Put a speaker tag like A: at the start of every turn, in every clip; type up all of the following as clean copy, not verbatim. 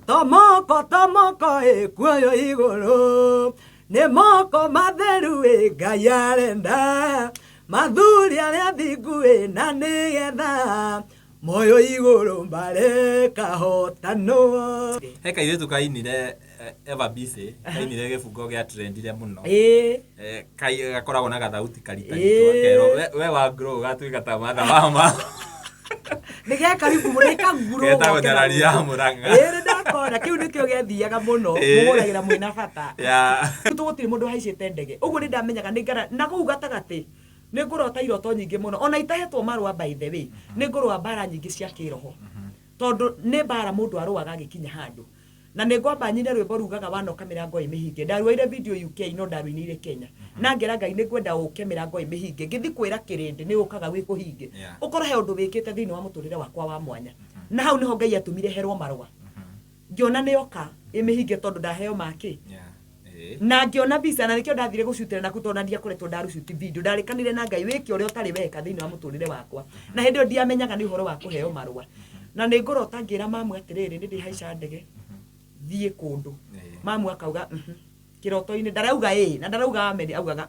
A: To moko, to moko ĩ kuoywo igũrũ, nĩ moko matheru ĩ Ngai arenda, mathuri arĩa athingu ĩ na nĩgetha moywo igũrũ mbare kahotanwo.
B: He kairĩtu kainire Eva Bisi kainire gĩbungo gĩa trendire mũno. Gakoragwo na gathauti karitaritũ gakerwo we wa grow gatuĩka ta Martha wa ma.
A: Nĩ ge karibu nĩ kaguro.
B: Getagwo nyarari ya Mũrang'a.
A: Ĩĩ nĩ ndakona kĩu nĩkĩo gĩathiaga mũno mũgũragĩra mwĩna bata. Tũ gũtirĩ mũndũ haicĩte ndege ũguo nĩ ndamenyaga nĩ ngara na kũu gatagatĩ nĩ ngũrota iroto nyingĩ mũno ona itahetwo marũa, by the way, nĩ ngũrũa mbara nyingĩ cia kĩroho tondũ nĩ mbara mũndũ arũaga agĩkinya handũ. Na nĩ ngwamba nyine rwĩmbo rugaga wanoka mĩrango ĩ mĩhinge. Ndaruoire video UK no ndaruinĩire Kenya na ngera Ngai nĩ ngwenda ũke mĩrango ĩ mĩhinge ngĩthi kwĩra kĩrĩndĩ nĩ ũkaga wĩ kũhinge ũkorwo he ũndũ wĩkĩte thĩinĩ wa mũtũrĩre wakwa wa mwanya. Na hau nĩho Ngai atũmire herwo marũa, ngĩona nĩ oka ĩ mĩhinge tondũ ndaheo makĩ na ngĩona visa, na nĩkĩo ndathire gũcutĩra naku tondũ na ndiakoretwo ndarũcuti video. Ndarĩkanire na Ngai wĩke ũrĩa ũtarĩ weka thĩinĩ wa mũtũrĩre wakwa, na hĩndĩ ĩyo ndiamenyaga nĩ ũhoro wa kũheo marũa. Na nĩ ngũrota ngĩra mamu atĩrĩrĩ, nĩ ndĩhaica ndege thiĩ kũndũ. Mamu akauga Kĩroto-inĩ ndarauga ĩĩ na ndarauga amen, augaga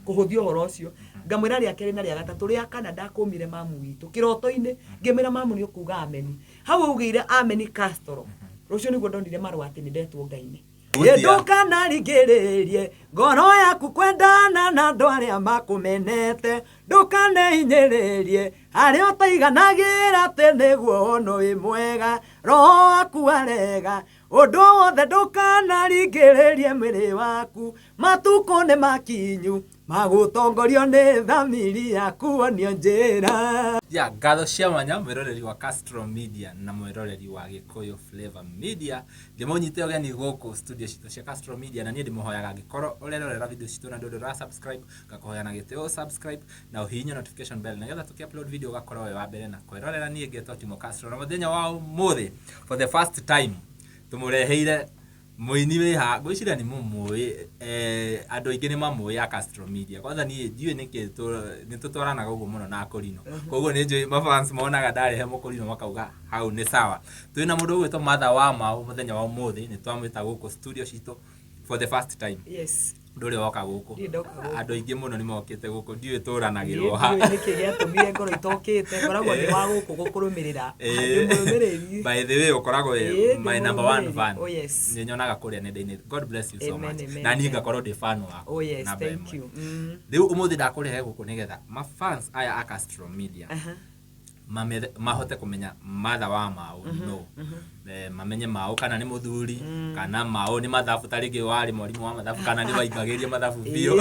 A: kũhũthia ũhoro ũcio. Ngamwĩra rĩa kerĩ na rĩa gatatũ, rĩa kana ndakũmire mamu witũ kĩroto-inĩ ngĩmwĩra, "Mamu, nĩ ũkuga amen." Hau augĩire amen Castro, rũciũ nĩguo ndonire marũa atĩ nĩ ndetwo Ngai-inĩ. Ndũkanaringĩrĩrie ngoro yaku kwendana na andũ arĩa makũmenete, ndũkanehinyĩrĩrie harĩa ũtaiganagĩra atĩ nĩguo wonwo wĩ mwega. Roho waku arega ũndũ wothe, ndũkanaringĩrĩrie mwĩrĩ waku. Matukũ nĩ makinyu magũtongorio nĩ thamiri yaku wonio njĩra.
B: Ya ngatho cia mwanya mwĩroreri wa Castro Media na mwĩroreri wa Gĩkũyũ Flavor Media, ndĩmũnyite ũgeni gũkũ studio citũ cia Castro Media. Na niĩ ndĩmũhoyaga, angĩkorwo ũrerorera video citũ na ndũrĩ ũra subscribe, ngakũhoya na gĩtĩo subscribe na ũhihinye notification bell nĩgetha tũkĩ upload video ũgakorwo wĩ wa mbere na kwĩrorera. Niĩ ngetwo Timo Castro, na mũthenya wa ũmũthĩ for the first time tũmũreheire mũini wĩ haha. Ngwĩciria nĩ mũmũĩ, andũ aingĩ nĩ mamũĩ a Castro Media. Kwanza niĩ ndiũĩ nĩkĩ nĩ tũtwaranaga ũguo mũno na Akũrinũ, koguo nĩ njũĩ mafans monaga ndarehe mũkũrinũ makauga hau nĩ sawa. Twĩna mũndũ ũgwĩtwo Martha wa Mau. Mũthenya wa ũmũthĩ nĩ twamwĩta gũkũ studio citũ for the first time. Ndũrĩ woka gũkũ?
A: Ndirĩ ndoka gũkũ.
B: Andũ aingĩ mũno nĩ mokĩte gũkũ, ndiũĩ tũranagĩrwo ha.
A: Ndiũĩ nĩkĩ gĩatũmire ngorwo itokĩte, ngoragwo ndĩ wa gũkũ gũkũrũmĩrĩra. Ndĩ mũrũmĩrĩri.
B: By the way, ũkoragwo wĩ
A: Ndĩ
B: my number one
A: mũrũmĩrĩri.
B: fan.
A: Oh, yes.
B: Nĩ nyonaga kũrĩa nenda-inĩ. God bless you so
A: Amen,
B: much.
A: amen,
B: Na niĩ
A: amen.
B: ngakorwo ndĩ fan waku namba
A: Thank
B: ĩmwe.
A: you.
B: Rĩu ũmũthĩ ndakũrehe gũkũ nĩgetha mafans aya a Castro Media mahote kũmenya Martha wa Mau no mamenye Mau kana nĩ mũthuri kana Mau nĩ mathabu, ta rĩngĩ warĩ mwarimũ wa mathabu kana nĩ waingagĩria mathabu biũ.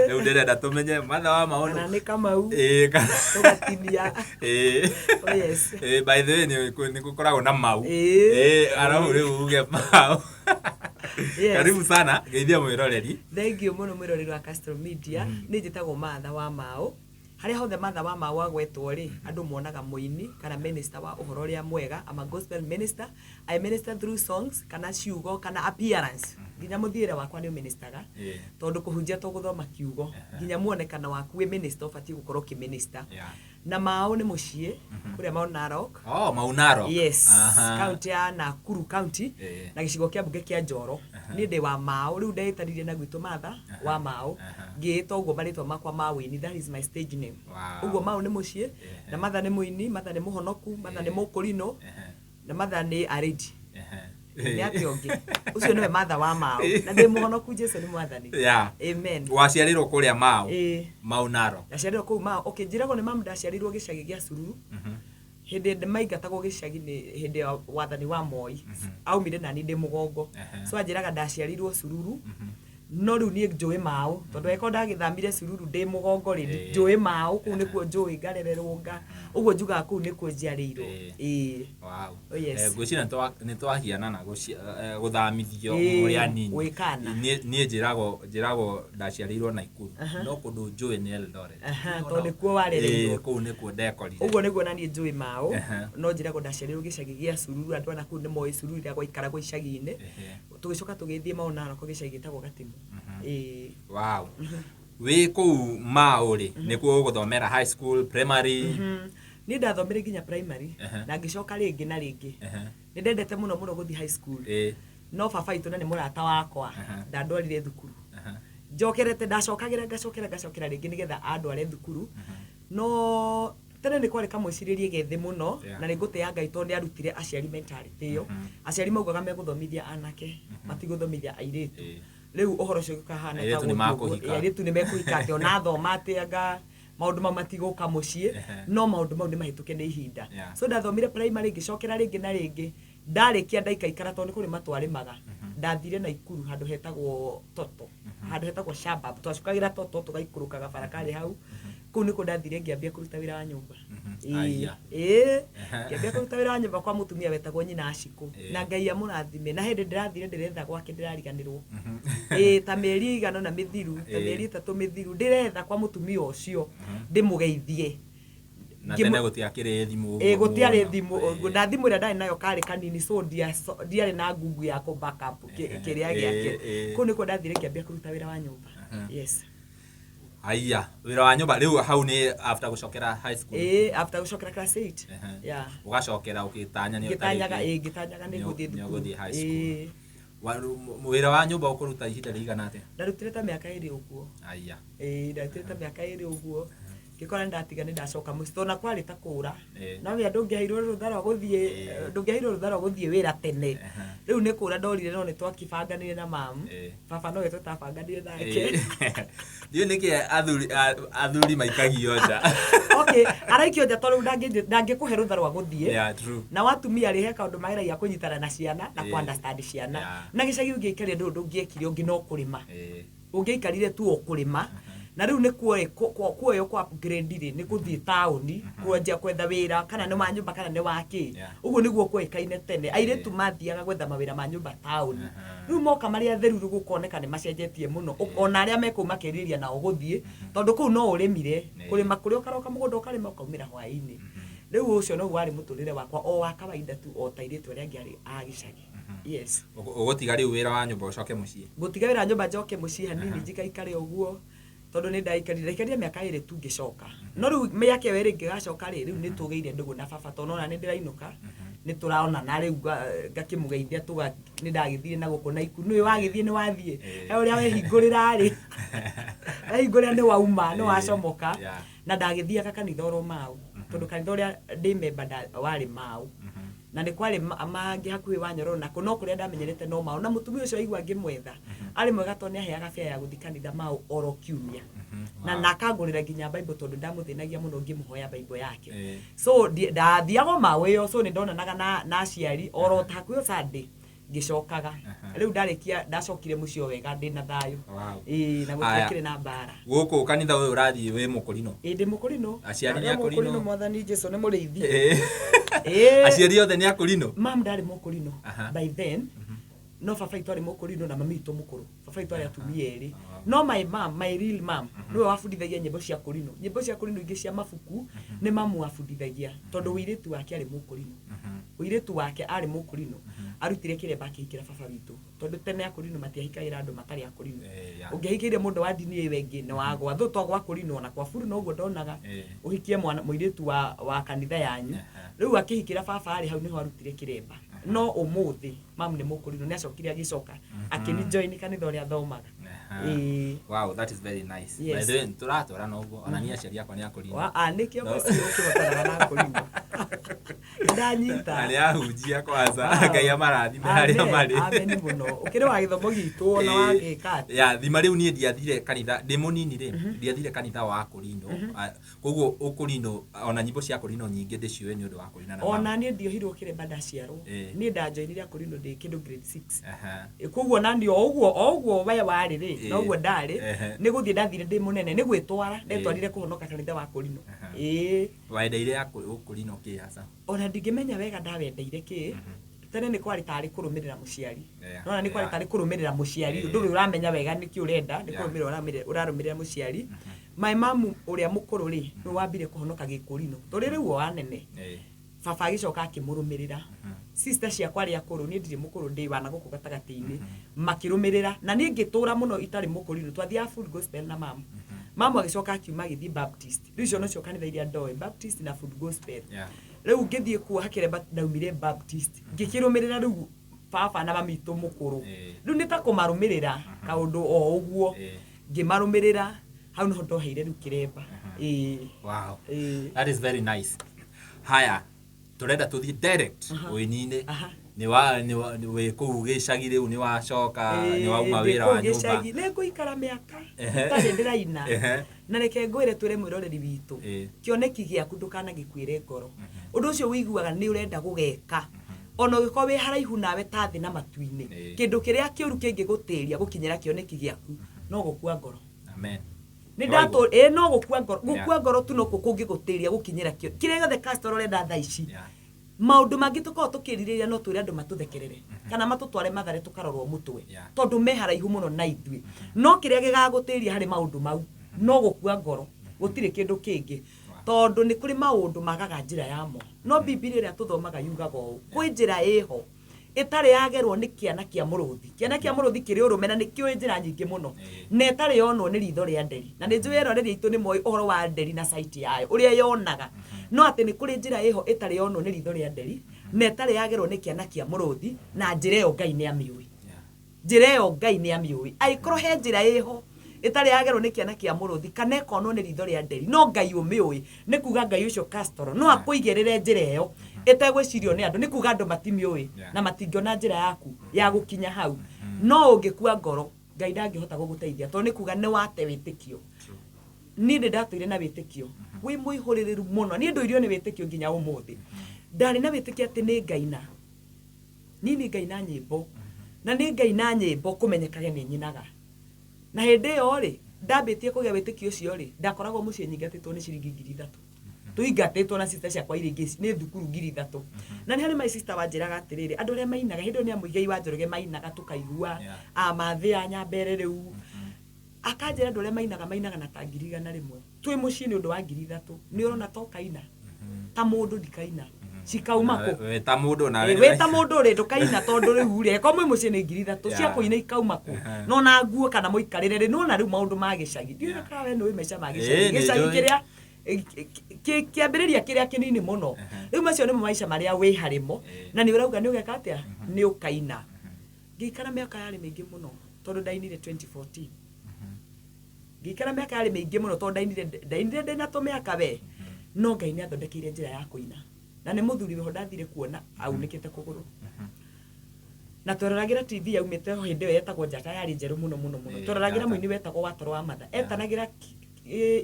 B: Rĩu ndĩrenda tũmenye Martha wa Mau
A: Kana nĩ Kamau
B: kana
A: tũgatinia. Oh, yes.
B: By the way, nĩ gũkoragwo na Mau. Arabu rĩu uge Mau. Karibu sana, geithia mwĩroreri.
A: Thank you mũno mwĩroreri wa Castro Media. Nĩ njĩtagwo Martha wa Mau. Harĩa hothe Martha wa Mau agwetwo rĩ, andũ monaga mũini kana minister wa ũhoro ũrĩa mwega. I'm a gospel minister. I minister through songs kana ciugo kana appearance. Nginya mũthiĩre wakwa nĩ ũministaga tondũ kũhunjia to gũthoma kiugo, nginya muonekano waku wĩ minister ũbatiĩ gũkorwo ũkĩminister. Na Mau nĩ mũciĩ kũrĩa Mau Narok.
B: Oh, Mau Narok.
A: Yes, kaunti ya Nakuru County na gĩcigo kĩa mbunge kĩa Njoro. Niĩ ndĩ wa Mau, rĩu ndetanirie na gwitũ Martha wa Mau, ngĩĩta ũguo marĩtwa makwa ma wĩini, that is my stage name. Ũguo Mau nĩ mũciĩ na Martha nĩ mũini, Martha nĩ mũhonoku, Martha nĩ mũkũrinũ na Martha nĩ arĩndi. Nĩ atĩa ũngĩ? Ũcio nĩwe Martha wa Mau na ndĩ mũhonoku, Jesu nĩ mwathani. Amen.
B: Waciarĩrwo kũrĩa Mau?
A: Ĩĩ.
B: Mau Narok.
A: Ndaciarĩrwo kũu Mau. Okay, njĩragwo nĩ mamu ndaciarĩirwo gĩcagi gĩa Sururu hĩndĩ maingatagwo gĩcagi nĩ hĩndĩ ya wathani wa Moi. Aumire nani ndĩ mũgongo. So anjĩraga ndaciarĩirwo Sururu, no rĩu niĩ njũĩ Mau tondũ angĩkorwo ndagĩthamire Sururu ndĩ mũgongo rĩ, njũĩ Mau, kũu nĩkuo njũĩ ngarererwo nga ũguo njugaga kũu nĩkuo njiarĩirwo. Ĩĩ. Oh, yes.
B: Ngwĩciria nĩ twahianana gũthamithio mũrĩ anini.
A: Gwĩkana.
B: Niĩ njĩragwo ndaciarĩirwo Naikuru no kũndũ njũĩ nĩ Eldoret.
A: Tondũ nĩkuo warereirwo.
B: Ĩĩ, kũu nĩkuo ndekorire.
A: Ũguo nĩguo naniĩ njũĩ Mau, no njĩragwo ndaciarĩirwo gĩcagi gĩa Sururu. Andũ a nakũu nĩ moĩ Sururu ĩrĩa gwaikaragwo icagi-inĩ. Tũgĩcoka tũgĩthiĩ Mau Narok gĩcagi gĩtagwo Gatimu. Ĩĩ.
B: Wow. Wĩ kũu Mau rĩ, nĩkuo ũgũthomera high school, primary?
A: Niĩ ndathomire nginya primary na ngĩcoka rĩngĩ na rĩngĩ. Nĩ ndendete mũno mũno gũthiĩ high school. No baba witũ na nĩ mũrata wakwa ndandwarire thukuru. Njokerete ndacokagĩra ngacokera ngacokera rĩngĩ nĩgetha andware thukuru. No tene nĩ kwarĩ kamwĩcirĩrie gethĩ mũno na nĩ ngũtĩĩa Ngai tondũ nĩ arutire aciari mentality ĩyo. Aciari maugaga megũthomithia anake, matigũthomithia airĩtu. Rĩu ũhoro ũcio ũkahana ta
B: Airĩtu nĩ
A: gũthiĩ ũguo.
B: makũhika.
A: Ĩĩ, airĩtu nĩ mekũhika atĩ ona athoma atĩ anga maũndũ mau matigũka mũciĩ, no maũndũ mau nĩ mahĩtũke nĩ ihinda. So ndathomire primary ngĩcokera rĩngĩ na rĩngĩ, ndarĩkia ndaikaikara tondũ nĩ kũrĩma twarĩmaga, ndathire Naikuru handũ hetagwo Toto, handũ hetagwo Shabab, twacukagĩra Toto tũgaikũrũka gabara karĩ hau, kũu nĩkuo ndathire ngĩambia kũruta wĩra wa nyũmba. Ĩĩ,
B: Aya.
A: ĩĩ, ngĩambia kũruta wĩra wa nyũmba kwa mũtumia wetagwo nyina Ashikũ,
B: Ĩĩ.
A: Na Ngai amũrathime, na hĩndĩ ndĩrathire ndĩretha gwake ndĩrariganĩrwo. Ĩĩ, ta mĩeri ĩigana ũna mĩthiru, ta mĩeri 3 mĩthiru, ndĩretha kwa mũtumia ũcio, ndĩmũgeithie.
B: Na
A: Ngĩmũ-
B: tene gũtiakĩrĩ thimũ
A: Ĩĩ,
B: ũguo
A: gũtiarĩ
B: mũno.
A: thimũ, na thimũ ĩrĩa ndarĩ nayo karĩ kanini, so ndiarĩ na Google ya kũ back up kĩrĩa gĩake. Kũu nĩkuo ndathire ngĩambia kũruta wĩra wa nyũmba. Yes.
B: Haiya, wĩra wa nyũmba rĩu hau nĩ after gũcokera high school.
A: Ĩĩ, after gũcokera class 8. Yeah.
B: Ũgacokera ũgĩtanya nĩ
A: Ngĩtanyaga, ĩĩ, ngĩtanyaga nĩ gũthiĩ
B: nĩ
A: thukuru.
B: ũgũthiĩ high school.
A: Ĩĩ.
B: Wĩra wa nyũmba ũkũruta ihinda rĩigana atĩa?
A: Ndarutire ta mĩaka 2 ũguo.
B: Aya.
A: Ĩĩ, ndarutire ta mĩaka 2 ũguo. Ngĩkora nĩ ndatiga nĩ ndacoka mũciĩ tondũ na kwarĩ ta kũra. No wĩa ndũngĩaheirwo rũtha rwa gũthiĩ, ndũngĩaheirwo rũtha rwa gũthiĩ wĩra tene. Rĩu nĩ kũra ndorire no nĩ twakĩbanganire na mamu. Baba nowe tũtabanganire nake.
B: Ndiũĩ nĩkĩ athuri maikagio nja.
A: Okay, araikio nja tondũ ndangĩkũhe rũtha rwa gũthiĩ.
B: Yeah, true.
A: Na watumia rĩ he kaũndũ mageragia kũnyitana na ciana na kũ-understand ciana. Na gĩcagi ũngĩaikarire ndũrĩ ũndũ ũngĩekire ũngĩ no kũrĩma. Ũngĩaikarire tu o kũrĩma. Na rĩu nĩ kuoywo kwa upgrade rĩ, nĩ gũthiĩ taũni, kwanjia kwetha wĩra, kana nĩ wa nyũmba kana nĩ wa kĩ. Ũguo nĩguo kwoĩkaine tene. Airĩtu mathiaga gwetha mawĩra ma nyũmba taũni. Rĩu moka marĩ atheru rĩu gũkoneka nĩ macenjetie mũno. Ona arĩa me kũu makerirĩria nao gũthiĩ, tondũ kũu no ũrĩmire. Kũrĩma kũrĩa ũkaroka mũgũnda ũkarĩma ũkaumĩra hwaĩ-inĩ. Rĩu ũcio noguo warĩ mũtũrĩre wakwa o wa kawaida tu o ta airĩtu arĩa angĩ arĩ a gĩcagi. Yes.
B: Ũgũtiga rĩu wĩra wa nyũmba ũcoke mũciĩ?
A: Ngũtiga wĩra wa nyũmba njoke mũciĩ hanini njikaikare ũguo, tondũ nĩ ndaikarire, ndaikarire mĩaka 2 tu ngĩcoka. No rĩu mĩaka ĩyo 2 ngĩgacoka rĩ, rĩu nĩ tũgĩire ndũgũ na baba tondũ nona nĩ ndĩrainũka, nĩ tũraonana rĩu ngakĩmũgeithia tũga nĩ ndagĩthire na gũkũ na iku. Nĩũĩ wagĩthiĩ nĩ wathiĩ. He ũrĩa wehingũrĩra rĩ, wehingũrĩra nĩ wauma, nĩ wacomoka. Na ndagĩthiaga kanitha oro mau, tondũ kanitha ũrĩa ndĩ member warĩ mau. Na nĩ kwarĩ mangĩ hakuhĩ wa Nyororo nako, no kũrĩa ndamenyerete no mau. Na mũtumia ũcio aigua ngĩmwetha, arĩ mwega tondũ nĩ aheaga fare ya gũthiĩ kanitha mau oro kiumia. Na akangũrĩra nginya Bible tondũ ndamũthĩnagia mũno ngĩmũhoya Bible yake. So ndathiaga o mau ĩyo, so nĩ ndonanaga na aciari oro ta hakuhĩ o Sunday ngĩcokaga. Rĩu ndarĩkia ndacokire mũciĩ o wega ndĩna thayũ. Ĩĩ, na gũtiakĩrĩ na mbara.
B: Gũkũ kanitha ũyũ ũrathiĩ wĩ mũkũrinũ?
A: Ĩĩ, ndĩ mũkũrinũ.
B: Aciari nĩ
A: Ndĩ
B: akũrinũ?
A: mũkũrinũ, Mwathani Jesũ nĩ mũrĩithi. Ĩĩ.
B: Aciari othe nĩ akũrinũ?
A: Mam ndarĩ mũkũrinũ by then. No baba witũ arĩ mũkũrinũ na mami witũ mũkũrũ. Baba witũ arĩ atumia erĩ. No my mom, my real mom, nĩwe wabundithagia nyĩmbo cia kũrinũ. Nyĩmbo cia kũrinũ ingĩ cia mabuku nĩ mamu wabundithagia tondũ ũirĩtu wake arĩ mũkũrinũ. Ũirĩtu wake arĩ mũkũrinũ. Arutire kĩremba akĩhikĩra baba witũ. Tondũ tene akũrinũ matiahikagĩra andũ matarĩ akũrinũ. Ũngĩahikĩire mũndũ wa ndini ĩyo ĩngĩ nĩ wagwa. Thũ to gwa kũrinũ ona kwa buru noguo ndonaga. Ũhikie mwana mũirĩtu wa kanitha yanyu. Rĩu akĩhikĩra baba rĩ, hau nĩho arutire kĩremba. No ũmũthĩ mamu nĩ mũkũrinũ, nĩ acokire agĩcoka akĩni join kanitha ũrĩa athomaga. Ĩĩ.
B: Wow, that is very nice.
A: Yes.
B: By the way, tũratwarana ũguo, ona niĩ aciari akwa nĩ akũrinũ.
A: Wa, nĩkĩo mũciĩ ũkĩhotanaga na akũrinũ. Ndanyita.
B: Na nĩ ahunjia kwanza,
A: Wow.
B: Ngai amarathime harĩa
A: Amen,
B: marĩ.
A: amen mũno. Ũkĩrĩ wa gĩthomo gitũ ona wa gĩka atĩa?
B: Ya, thima rĩu niĩ ndiathire kanitha, ndĩ mũnini rĩ, ndiathire kanitha wa akũrinũ. Koguo ũkũrinũ, ona nyĩmbo cia akũrinũ nyingĩ ndĩciũĩ nĩ ũndũ wa kũina na
A: Ona
B: mama.
A: niĩ ndiohirwo kĩremba ndaciarwo. Niĩ ndanjoinire akũrinũ ndĩ kĩndũ grade 6. Koguo na niĩ o ũguo, o ũguo we warĩ rĩ, noguo ndarĩ. Nĩ gũthiĩ ndathire ndĩ mũnene, nĩ gwĩtwara, ndetwarire kũhonoka kanitha wa akũrinũ. Ĩĩ.
B: Wendeire ũkũrinũ kĩ hasa?
A: Ona ndingĩmenya wega ndawendeire kĩ. Tene nĩ kwarĩ tarĩ kũrũmĩrĩra mũciari. Nona nĩ kwarĩ tarĩ kũrũmĩrĩra mũciari. Ndũrĩ ũramenya wega nĩkĩ ũrenda, nĩ kũrũmĩrĩra ũrarũmĩrĩra mũciari. My mamu ũrĩa mũkũrũ rĩ, nĩwe wambire kũhonoka gĩkũrinũ. Tũrĩ rĩu o anene. Baba agĩcoka akĩmũrũmĩrĩra. Sister ciakwa arĩa akũrũ, niĩ ndirĩ mũkũrũ, ndĩ wa na gũkũ gatagatĩ-inĩ. Makĩrũmĩrĩra. Na niĩ ngĩtũra mũno itarĩ mũkũrinũ. Twathiaga full gospel na mamu. Mamu agĩcoka akiuma agĩthiĩ Baptist. Rĩu icio nocio kanitha iria ndoĩ, Baptist na Full Gospel. Rĩu ngĩthiĩ kuo hakĩremba, ndaumire Baptist ngĩkĩrũmĩrĩra rĩu baba na mami witũ mũkũrũ. Rĩu nĩ ta kũmarũmĩrĩra kaũndũ o ũguo. Ngĩmarũmĩrĩra hau nĩho ndoheire rĩu kĩremba. Ĩĩ.
B: Wow.
A: Ĩĩ.
B: That is very nice. Haya, tũrenda tũthiĩ direct ũini-inĩ. Nĩ wa nĩ wa wĩ kũu gĩcagi rĩu nĩ wacoka nĩ wauma
A: Ĩĩ,
B: wĩra
A: ndĩ
B: wa
A: kũu
B: nyũmba.
A: gĩcagi nĩ ngũikara mĩaka itarĩ ndĩraina. Na reke ngwĩre twĩre mwĩroreri witũ, kĩoneki gĩaku ndũkanagĩkuĩre ngoro. Ũndũ ũcio ũiguaga nĩ ũrenda gũgeka, ona ũngĩkorwo wĩ haraihu nawe ta thĩ na matu-inĩ, kĩndũ kĩrĩa kĩũru kĩngĩgũtĩria gũkinyĩra kĩoneki gĩaku no gũkua ngoro.
B: Amen.
A: Nĩ ndatũ, ĩĩ no gũkua ngoro, gũkua ngoro tu nokuo kũngĩgũtĩria gũkinyĩra kĩo kĩrĩa gĩothe Castro ũrenda thaa ici. Maũndũ mangĩ tũkoragwo tũkĩrirĩria no twĩre andũ matũthekerere kana matũtware Mathare tũkarorwo mũtwe tondũ me haraihu mũno na ithuĩ. No kĩrĩa gĩgagũtĩria harĩ maũndũ mau no gũkua ngoro, gũtirĩ kĩndũ kĩngĩ. Tondũ nĩ kũrĩ maũndũ magaga njĩra yamo. No Bibilia ĩrĩa tũthomaga yugaga ũũ, kwĩ njĩra ĩho ĩtarĩ yagerwo nĩ kĩana kĩa mũrũthi. Kĩana kĩa mũrũthi kĩrĩ ũrũme na nĩ kĩũĩ njĩra nyingĩ mũno, na ĩtarĩ yonwo nĩ ritho rĩa nderi. Na nĩ njũĩ eroreri aitũ nĩ moĩ ũhoro wa nderi na sight yayo, ũrĩa yonaga. No atĩ nĩ kũrĩ njĩra ĩho ĩtarĩ yonwo nĩ ritho rĩa nderi, na ĩtarĩ yagerwo nĩ kĩana kĩa mũrũthi, na njĩra ĩyo Ngai nĩ amĩũĩ. Njĩra ĩyo Ngai nĩ amĩũĩ. Angĩkorwo he njĩra ĩho ĩtarĩ yagerwo nĩ kĩana kĩa mũrũthi kana ĩkonwo nĩ ritho rĩa nderi, no Ngai ũmĩũĩ, nĩ kuga Ngai ũcio Castro no akũigĩrĩre njĩra ĩyo ĩtegwĩcirio nĩ andũ, nĩ kuga andũ matimĩũĩ na matingĩona njĩra yaku ya gũkinya hau. No ũngĩkua ngoro, Ngai ndangĩhota gũgũteithia tondũ nĩ kuga nĩ wate wĩtĩkio. Niĩ nĩ ndatũire na wĩtĩkio wĩ mũihũrĩrĩru mũno. Niĩ ndũirio nĩ wĩtĩkio nginya ũmũthĩ. Ndarĩ na wĩtĩkio atĩ nĩ ngaina. Niĩ nĩ ngaina nyĩmbo. Na nĩ ngaina nyĩmbo kũmenyekage nĩ nyinaga. Na hĩndĩ ĩyo rĩ, ndambĩtie kũgĩa wĩtĩkio ũcio rĩ, ndakoragwo mũciĩ nyingatĩtwo nĩ ciringi 3,000. Tũingatĩtwo na sister ciakwa iria ingĩ nĩ thukuru 3,000. Na nĩ harĩ my sister wanjĩraga atĩrĩrĩ, andũ arĩa mainaga, hĩndĩ ĩyo nĩ a Muigai wa Njoroge mainaga tũkaigua, a Mathĩ ya Nyambere rĩu. Akanjĩra andũ arĩa mainaga, mainaga na ta 100,000. Twĩ mũciĩ nĩ ũndũ wa 3,000. Nĩ ũrona ta ũkaina? Ta mũndũ ndikaina. Cikauma kũ?
B: Wĩ ta mũndũ nawe.
A: Wĩ ta mũndũ rĩ, ndũkaina tondũ rĩu rĩ, angĩkorwo mwĩ mũciĩ nĩ 3,000, cia kũina ikauma kũ? No na nguo kana mũikarĩre rĩ, nĩwona rĩu maũndũ ma gĩcagi. Ndiũĩ kana we nĩũĩ maica ma gĩcagi. Gĩcagi kĩrĩa kĩambĩrĩria kĩrĩa kĩnini mũno. Rĩu macio nĩmo maica marĩa wĩ harĩmo, na nĩ ũrauga nĩ ũgeka atĩa? Nĩ ũkaina. Ngĩikara mĩaka yarĩ mĩingĩ mũno tondũ ndainire 2014. Ngĩikara mĩaka yarĩ mĩingĩ mũno tondũ ndainire ndainire ndĩna tũmĩaka we. No Ngai nĩ athondekeire njĩra ya kũina. Na nĩ mũthuri wĩho ndathire kuona aunĩkĩte kũgũrũ. Na tweroragĩra TV yaumĩte o hĩndĩ ĩyo yetagwo Njata yarĩ njerũ mũno mũno mũno. Tweroragĩra mũini wetagwo Watoro wa Matha. Etanagĩra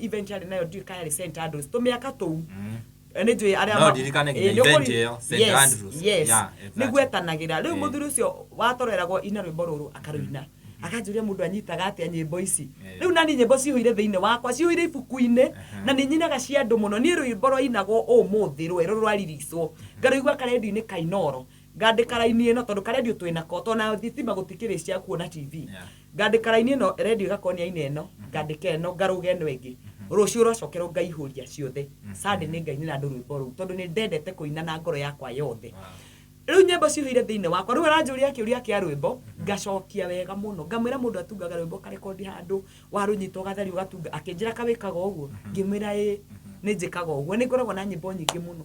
A: event yarĩ nayo ndiũĩ kana yarĩ St Andrews tũmĩaka tũu. Nĩ njũĩ arĩa
B: No ndirikane nginya event ĩyo, St Andrews.
A: Yes.
B: Yeah, exactly.
A: Nĩguo etanagĩra. Rĩu mũthuri ũcio Watoro eragwo ina rwĩmbo rũrũ akarũina. Akanjũria mũndũ anyitaga atĩa nyĩmbo ici. Rĩu nani nyĩmbo cihũire thĩinĩ wakwa, cihũire ibuku-inĩ, na nĩ nyinaga cia andũ mũno. Niĩ rwĩmbo rwainagwo ũmũthĩ rwerũ rwariricwo, ngarũigua karendio-inĩ ka Inooro, ngandĩka raini ĩno tondũ karendio twĩnako, tondũ ona thitima gũtikĩrĩ cia kuona TV. Ngandĩka raini ĩno, rendio ĩgakorwo nĩ yaina ĩno, ngandĩka ĩno, ngarũga ĩno ĩngĩ. Rũciũ rwacokerwo ngaihũria ciothe. Sunday nĩ ngainĩra andũ rwĩmbo rũu tondũ nĩ ndendete kũina na ngoro yakwa yothe. Rĩu nyĩmbo cihũire thĩinĩ wakwa. Rĩu aranjũria kĩũria kĩa rwĩmbo, ngacokia wega mũno. Ngamwĩra mũndũ atungaga rwĩmbo ũkarekondi handũ, warũnyita ũgatharia ũgatunga. Akĩnjĩra ka wĩkaga ũguo? Ngĩmwĩra ĩĩ, nĩ njĩkaga ũguo. Nĩ ngoragwo na nyĩmbo nyingĩ mũno.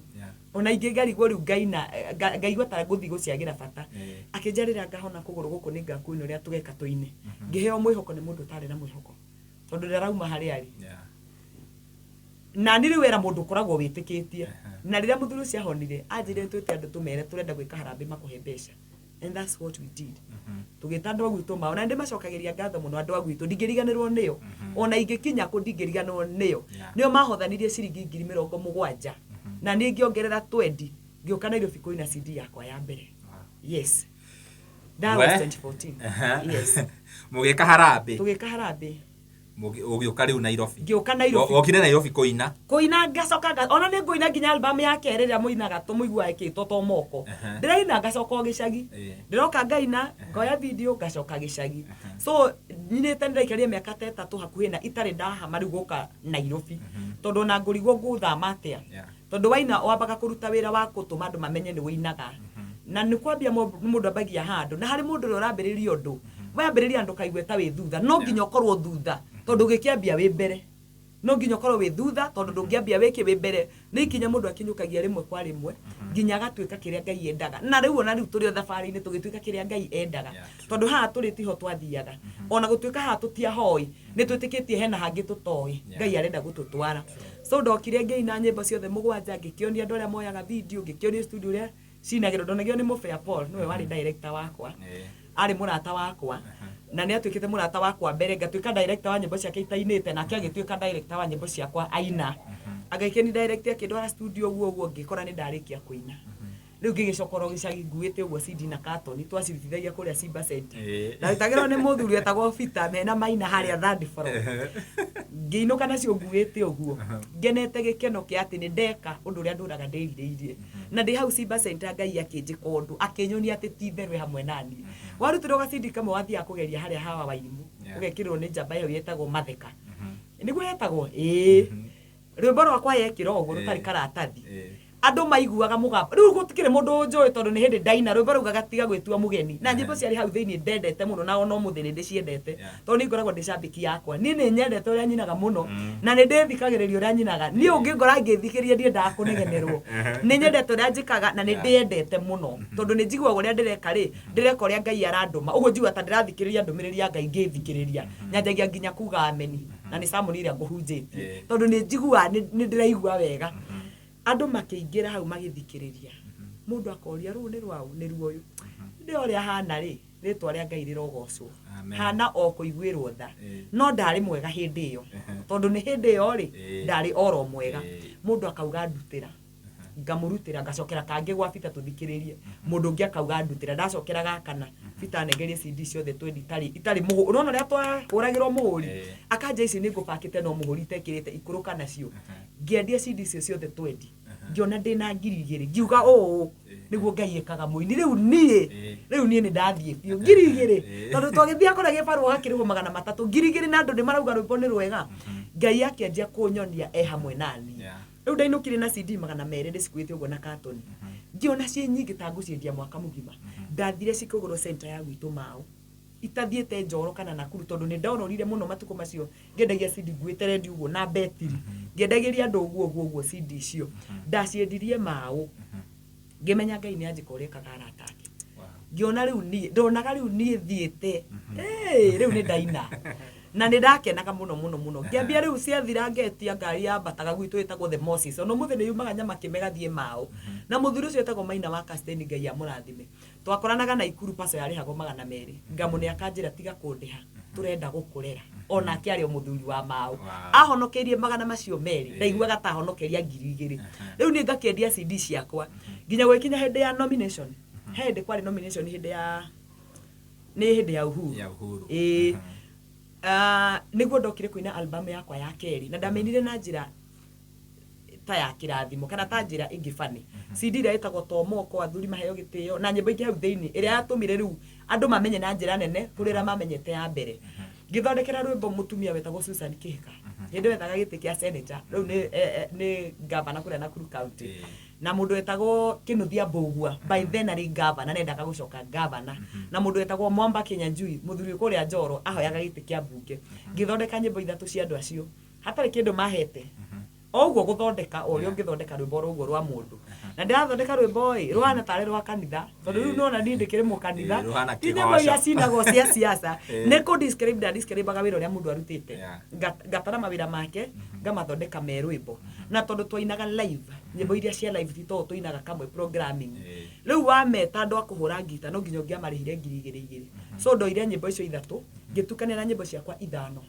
A: Ona ingĩ ngarigwo rĩu ngaina, ngaigua ta ngũthiĩ gũciagĩra bata. Akĩnjĩra rĩrĩa ngahona kũgũrũ gũkũ nĩ ngakuonia ũrĩa tũgeka tũine. Ngĩheo mwĩhoko nĩ mũndũ ũtarĩ na mwĩhoko. Tondũ ndarauma harĩa arĩ. Na niĩ rĩu wera mũndũ ũkoragwo wĩtĩkĩtie. Na rĩrĩa mũthuri ũcio ahonire, anjĩrire twĩte andũ tũmere tũrenda gwĩka harambee makũhe mbeca. And that's what we did. Tũgĩta andũ a gwitũ mao. Na nĩndĩmacokagĩria ngatho mũno andũ a gwitũ. Ndingĩriganĩrwo nĩo. Ona ingĩkinya kũ ndingĩriganĩrwo nĩo. Nĩo mahothanirie ciringi 70,000. Na niĩ ngĩongerera twendi, ngĩũka Nairobi kũina CD yakwa ya mbere. Yes. That was 2014. Yes.
B: Mũgĩka harambee.
A: Tũgĩka harambee.
B: Ũgĩũka rĩu Nairobi.
A: Ngĩũka Nairobi.
B: Wokire Nairobi kũina.
A: Kũina ngacoka ona nĩ ngũina nginya album ya kerĩ ĩrĩa mũinaga tũmũiguaga ĩkĩtwo to moko. Ndĩraina ngacoka o gĩcagi. Ndĩroka ngaina, ngoya video ngacoka gĩcagi. So nyinĩte nĩndaikarire mĩaka ta ĩtatũ hakuhĩ na itarĩ ndahama rĩu gũka Nairobi. Tondũ ona ngũrigwo ngũthama atĩa. Tondũ waina wambaga kũruta wĩra wa gũtũma andũ mamenye nĩ ũinaga. Na nĩ kwambia mũndũ ambagia handũ. Na harĩ mũndũ ũrĩa ũrambĩrĩria ũndũ, wambĩrĩria ndũkaigue ta wĩ thutha. No nginya ũkorwo thutha tondũ ũgĩkĩambia wĩ mbere. No nginya ũkorwo wĩ thutha, tondũ ndũngĩambia wĩke wĩ mbere. Nĩ ikinya mũndũ akinyũkagia rĩmwe kwa rĩmwe nginya agatuĩka kĩrĩa Ngai endaga. Na rĩu ona rĩu tũrĩ o thabarĩ-inĩ tũgĩtuĩka kĩrĩa Ngai endaga.
B: Yeah, true.
A: Tondũ haha tũrĩ tiho twathiaga. Ona gũtuĩka haha tũtiahoĩ, nĩ twĩtĩkĩtie hena hangĩ tũtoĩ Ngai arenda gũtũtwara. So ndokire ngĩina nyĩmbo ciothe mũgwanja, ngĩkĩonia andũ arĩa moyaga video, ngĩkĩonia studio ũrĩa cinagĩrwo. Ndonagio nĩ Mũbea Paul, nĩwe warĩ director wakwa. Arĩ mũrata wakwa, na nĩ atuĩkĩte mũrata wakwa mbere ngatuĩka director wa nyĩmbo ciake itainĩte, nake agĩtuĩka director wa nyĩmbo ciakwa aina. Agĩkĩni direct, akĩndwara studio ũguo ũguo, ngĩkora nĩ ndarĩkia kũina. Rĩu ngĩgĩcoka oro gĩcagi nguĩte ũguo CD na katoni, twacirutithagia kũrĩa Simba Center. Ndarutagĩrwo nĩ mũthuri wetagwo Peter mena Maina harĩa third floor. Ngĩinũka nacio nguĩte ũguo, ngenete gĩkeno kĩa atĩ nĩ ndeka ũndũ ũrĩa ndũraga ndĩrirĩirie. Na ndĩ hau Simba Center Ngai akĩnjĩka ũndũ, akĩnyonia atĩ ti itherũ e hamwe naniĩ. Warutirwo gacindi kamwe wathiaga kũgeria harĩa hawa Wairimũ, ũgekĩrĩrwo nĩ njamba ĩyo yetagwo Matheka. Nĩguo yetagwo? Ĩĩ. Rwĩmbo rwakwa yekĩra ũguo rũtarĩ karatathi. Andũ maiguaga mũgambo. Rĩu gũtikĩrĩ mũndũ ũnjũĩ tondũ nĩ hĩndĩ ndaina rwĩmbo rũu gagatiga gwĩtua mũgeni. Na nyĩmbo ciarĩ hau thĩinĩ ndendete mũno, na ona ũmũthĩ nĩ ndĩciendete. Tondũ niĩ ngoragwo ndĩ cambĩki yakwa. Niĩ nĩ nyendete ũrĩa nyinaga mũno, na nĩ ndĩthikagĩrĩria ũrĩa nyinaga. Niĩ ũngĩngora ngĩthikĩrĩria ndiendaga kũnegenerwo. Nĩ nyendete ũrĩa njĩkaga na nĩ ndĩendete mũno. Tondũ nĩ njiguaga ũrĩa ndĩreka rĩ, ndĩreka ũrĩa Ngai arandũma. Ũguo njiguaga ta ndĩrathikĩrĩria ndũmĩrĩri ya Ngai ngĩthikĩrĩria. Nyanjagia nginya kuga ameni, na nĩ sermon ĩrĩa ngũhunjĩtie. Tondũ nĩ njiguaga nĩ ndĩraigua wega. Andũ makĩingĩra hau magĩthikĩrĩria. Mũndũ akoria rũũ nĩ rwaũ? Nĩ ruoyũ. Ndĩ ũrĩa hana rĩ, rĩtwa rĩa Ngai rĩrogocwo.
B: Amen.
A: Hana o kũiguĩrwo tha. No ndarĩ mwega hĩndĩ ĩyo. Tondũ nĩ hĩndĩ ĩyo rĩ, ndarĩ oro mwega. Mũndũ akauga ndutĩra. Ngamũrutĩra, ngacokera kangĩ gwa Peter tũthikĩrĩrie. Mũndũ ũngĩ akauga ndutĩra, ndacokera gakana, Peter anengerie CD ciothe twendi itarĩ itarĩ mũhũri. Ũrona ũrĩa twahũragĩrwo mũhũri? Akanja ici nĩ ngũbakĩte no mũhũri itekĩrĩte, ikũrũka nacio. Ngĩendia CD icio ciothe twendi. Ngĩona ndĩna 2000, ngiuga ũũ nĩguo Ngai ekaga mũini. Rĩu niĩ, rĩu niĩ nĩ ndathiĩ biũ. 2000. Tondũ twagĩthiaga kũrĩa gĩbarũa gakĩrĩhwo 300, 2000 na andũ nĩ marauga rwĩmbo nĩ rwega. Ngai akĩanjia kũnyonia e hamwe naniĩ. Rĩu ndainũkire na CD 200 ndĩcikuĩte ũguo na katoni. Ngĩona ciĩ nyingĩ ta ngũciendia mwaka mũgima. Ndathire cikĩgũrwo center ya gwitũ Mau. Itathiĩte Njoro kana Nakuru tondũ nĩ ndororire mũno matukũ macio ngĩendagia CD nguĩte redio ũguo na betiri. Ngĩendagĩria andũ ũguo ũguo ũguo CD icio. Ndaciendirie Mau. Ngĩmenya Ngai nĩ anjĩka ũrĩa ekaga arata ake. Ngĩona rĩu niĩ, ndonaga rĩu niĩ thiĩte. Ĩĩ, rĩu nĩ ndaina. Na nĩ ndakenaga mũno mũno mũno. Ngĩambia rĩu ciathira ngetia ngari yambataga gwitũ ĩtagwo The Moses. Ona ũmũthĩ nĩ yumaga Nyamakĩme ĩgathiĩ Mau. Na mũthuri ũcio wetagwo Maina wa Casteni Ngai amũrathime. Twakoranaga Naikuru parcel yarĩhagwo 200. Ngamũne akanjĩra tiga kũndĩha, tũrenda gũkũrera. Onake arĩ o mũthuri wa Mau. Ahonokeirie magana macio merĩ, ndaiguaga ta ahonokeria 2000. Rĩu niĩ ngakĩendia CD ciakwa. Nginya gũgĩkinya hĩndĩ ya nomination. He hĩndĩ kwarĩ nomination hĩndĩ ya nĩ hĩndĩ ya Uhuru.
B: Ya Uhuru.
A: Ĩĩ. Nĩguo ndokire kũina album yakwa ya kerĩ, na ndamĩinire na njĩra ta ya kĩrathimo kana ta njĩra ĩngĩ funny. CD ĩrĩa ĩtagwo to moko, athuri maheo gĩtĩo, na nyĩmbo ingĩ hau thĩinĩ, ĩrĩa yatũmire rĩu andũ mamenye na njĩra nene kũrĩ ũrĩa mamenyete ya mbere. Ngĩthondekera rwĩmbo mũtumia wetagwo Susan Kĩhika, hĩndĩ ĩyo ethaga gĩtĩ kĩa senator, rĩu nĩ gavana kũrĩa Nakuru County. Na mũndũ wetagwo Kĩnuthia Mbũgua, by then arĩ gavana, nendaga gũcoka gavana. Na mũndũ wetagwo Mwamba Kĩnyanjui, mũthuri wĩ kũrĩa Njoro, ahoyaga gĩtĩ kĩa mbunge. Ngĩthondeka nyĩmbo ithatũ cia andũ acio, hatarĩ kĩndũ mahete. O ũguo gũthondeka, o ũrĩa ũngĩthondeka rwĩmbo oro ũguo rwa mũndũ. Na ndĩrathondeka rwĩmbo ĩ, rũhana tarĩ rwa kanitha, tondũ rĩu nĩwona niĩ ndĩkĩrĩ mũkanitha.
B: Rũhana
A: Ti nyĩmbo iria
B: kĩgoco.
A: cinagwo cia siasa. Nĩ kũ describe nda describe aga wĩra ũrĩa mũndũ arutĩte. Ngatara mawĩra make, ngamathondeka me rwĩmbo. Na tondũ twainaga live, nyĩmbo iria cia live ti tondũ tũinaga kamwe programming. Rĩu wameta andũ a kũhũra ngita no nginya ũngĩamarĩhire 2000 igĩrĩ. So ndoire nyĩmbo icio ithatũ, ngĩtukania na nyĩmbo ciakwa ithano.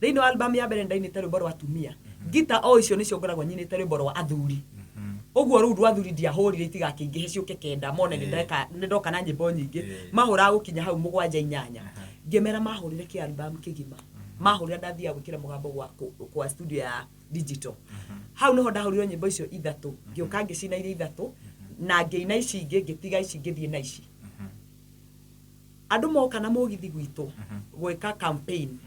A: Thĩinĩ wa album ya mbere nĩndainĩte rwĩmbo rwa atumia. Ngita o icio nĩcio ngoragwo nyinĩte rwĩmbo rwa athuri. Ũguo rũu rwa athuri ndiahũrire itigakĩingĩhe ciũke kenda mone nĩndeka nĩndoka na nyĩmbo nyingĩ. Mahũraga gũkinya hau mũgwanja inyanya. Ngĩmera mahũrĩre kĩ album kĩgima. Mahũrĩra ndathiaga gwĩkĩra mũgambo gwa kwa studio ya digital. Hau nĩho ndahũrire nyĩmbo icio ithatũ. Ngĩũka ngĩcina iria ithatũ na ngĩina ici ingĩ, ngĩtiga ici ngĩthiĩ na ici. Andũ moka na mũgithi gwitũ gwĩka campaign.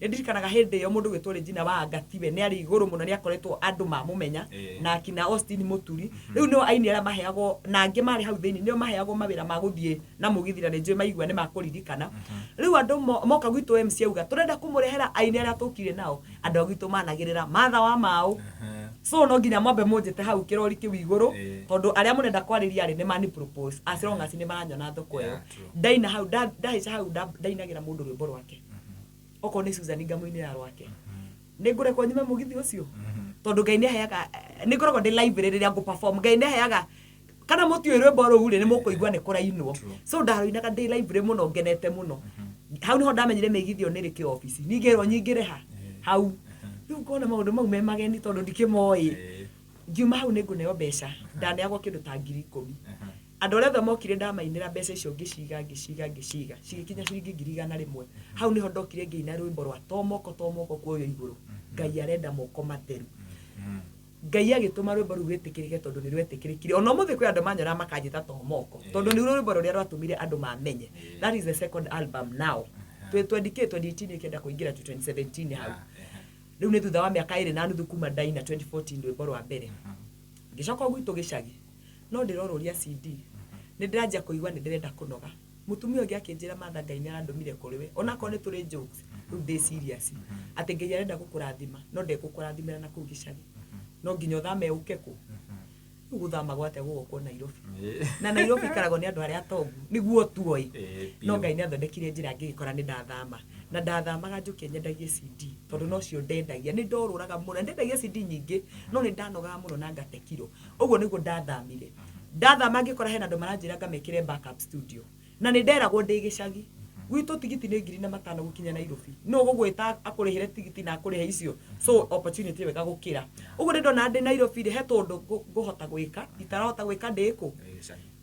A: Nĩ ndirikanaga hĩndĩ ĩyo mũndũ gwĩtwo Regina wa Angatiwe nĩ arĩ igũrũ mũno, nĩ akoretwo andũ mamũmenya, na akina Austin Mũturi. Rĩu nĩo aini arĩa maheagwo, na angĩ marĩ hau thĩinĩ nĩo maheagwo mawĩra ma gũthiĩ na mũgithi, na nĩ njũĩ maigua nĩ makũririkana. Rĩu andũ moka gwitũ, MC auga tũrenda kũmũrehera aini arĩa tũkire nao, andũ a gwitũ managĩrĩra Martha wa Maũ. So no nginya mwambe mũnjĩte hau kĩrori kĩu igũrũ, tondũ arĩa mũrenda kwarĩria rĩ, nĩ mani propose as long as nĩ maranyona thoko ĩyo.
B: Yeah, true.
A: Ndaina hau, ndahaica hau, ndainagĩra mũndũ rwĩmbo rwake, okorwo nĩ Susan ngamũinĩra rwake, nĩ ngũrekwo nyume mũgithi ũcio, tondũ Ngai nĩ aheaga, nĩ ngoragwo ndĩ live rĩrĩa ngũ perform. Ngai nĩ aheaga, kana mũtiũĩ rwĩmbo rũu rĩ, nĩ mũkũigua nĩ kũrainwo. So ndarũinaga ndĩ live mũno, ngenete mũno. Hau nĩho ndamenyire mĩgithi ĩyo nĩ ĩrĩ kĩobici, ningĩrwo nyingĩre ha hau. Rĩu ngona maũndũ mau me mageni tondũ ndikĩmoĩ. Ngiuma hau nĩ ngũneo mbeca, ndaneagwo kĩndũ ta 10,000. Andũ arĩa othe mokire ndamainĩra, mbeca icio ngĩciga, ngĩciga, ngĩciga, cigĩkinya ciringi 100,000. Hau nĩho ndokire ngĩina rwĩmbo rwa to moko, to moko kuoywo igũrũ, Ngai arenda moko matheru. Ngai agĩtũma rwĩmbo rũu rwĩtĩkĩrĩke, tondũ nĩ rwetĩkĩrĩkire. Ona ũmũthĩ kwĩ andũ manyoraga makanjĩta to moko, tondũ nĩ rwĩmbo rũrĩa rwatũmire andũ mamenye. That is the second album now, twĩ 20K 2018 ĩkĩenda kũingĩra to 2017 hau. Rĩu nĩ thutha wa mĩaka 2.5 kuma ndaina 2014 rwĩmbo rwa mbere. Ngĩcoka gwitũ gĩcagi, no ndĩrorũria CD, nĩ ndĩranjia kũigua nĩ ndĩrenda kũnoga. Mũtumia ũngĩ akĩnjĩra, "Martha, Ngai nĩ arandũmire kũrĩ we." Onakorwo nĩ tũrĩ jokes, rĩu ndĩ serious atĩ Ngai arenda gũkũrathima, no ndekũkũrathimĩra na kũu gĩcagi, no nginya ũthame ũke kũ. Rĩu gũthama gwate gũgokwo Nairobi, na Nairobi ikaragwo nĩ andũ arĩa atongu nĩguo tuoĩ. No Ngai nĩ athondekire njĩra, ngĩgĩkora nĩ ndathama, na ndathamaga njũke nyendagie CD, tondũ nocio ndendagia. Nĩ ndorũraga mũno, ndendagia CD nyingĩ, no nĩ ndanogaga mũno na ngate kiro. Ũguo nĩguo ndathamire. Ndathama ngĩkora hena andũ maranjĩra ngamekĩre backup studio, na nĩ nderagwo ndĩ gĩcagi gwitũ tigiti nĩ 5,000 gũkinya Nairobi, no gũgwĩta akũrĩhĩre tigiti na akũrĩhe icio. So opportunity ĩyo ĩgagũkĩra ũguo. Nĩ ndona ndĩ Nairobi rĩ, he tũndũ ngũhota gwĩka itarahota gwĩka ndĩ kũ.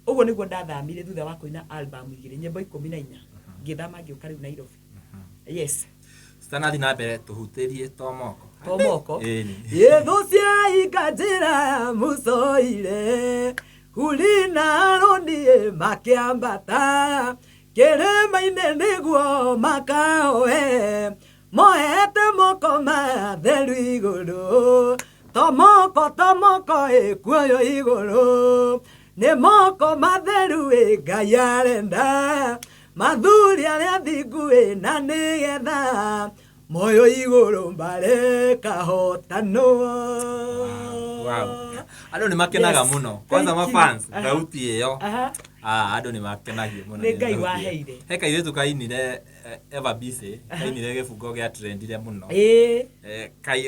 A: Ũguo nĩguo ndathamire thutha wa kũina album igĩrĩ, nyĩmbo 14, ngĩthama ngĩũka rĩu Nairobi, yes.
B: Tutanathi na mbere, tũhutĩrie to moko.
A: To moko.
B: Ĩni.
A: Yethu ciainga njĩra ya Musa oire, Huri na Harũni makĩambata kĩrĩma-inĩ nĩguo makaoe, moete moko matheru igũrũ. To moko, to moko ĩkuoyo igũrũ, nĩ moko matheru ĩ Ngai arenda, mathuri arĩa thingu ĩ, na nĩgetha moyo igũrũ mbare kahotanwo.
B: Wow. Andũ nĩ makenaga mũno kwanza.
A: Thank you.
B: Mafans thauti ĩyo. Ah, andũ nĩ makenagio mũno
A: Nĩ
B: nĩ
A: Ngai
B: thauti ĩyo.
A: waheire.
B: He kairĩtu kainire, Eva Bise kainire gĩbungo gĩa trendire mũno.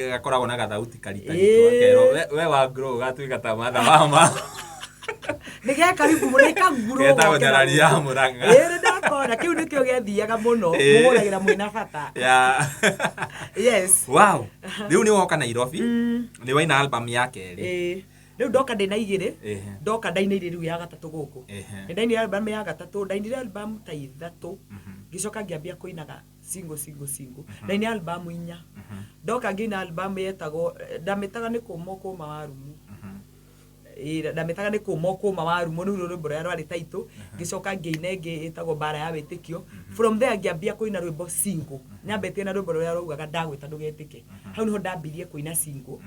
B: Gakoragwo na gathauti karitaritũ. Akerwo we wa grow gatuĩka ta Martha wa ma.
A: Nĩ gekaribu, nĩ kaguro.
B: Getagwo Nyarari ya Mũrang'a.
A: Ĩĩ, nĩ ndakona kĩu nĩkĩo gĩathiaga mũno. Mũgũragĩra mwĩna bata. Yes.
B: Wow, rĩu nĩ woka Nairobi, nĩ waina album ya kerĩ.
A: Ĩĩ, rĩu ndoka ndĩna igĩrĩ. Ndoka ndainĩire rĩu ya gatatũ gũkũ. Nĩ ndainire album ya gatatũ, ndainire album ta ithatũ, ngĩcoka ngĩambia kũinaga single, single, single. Ndainire album inya. Ndoka ngĩina album yetagwo, ndamĩtaga nĩ kũma kũma wa rumu. Ĩĩ, ndamĩtaga nĩ kũma kũma wa rumu, rĩu rwĩmbo rũrĩa rwarĩ taitũ. Ngĩcoka ngĩina ĩngĩ ĩtagwo mbara ya wĩtĩkio. From there ngĩambia kũina rwĩmbo single. Nyambĩtie na rwĩmbo rũrĩa rwaugaga ndagwĩta ndũgetĩke. Hau nĩho ndambirie kũina single,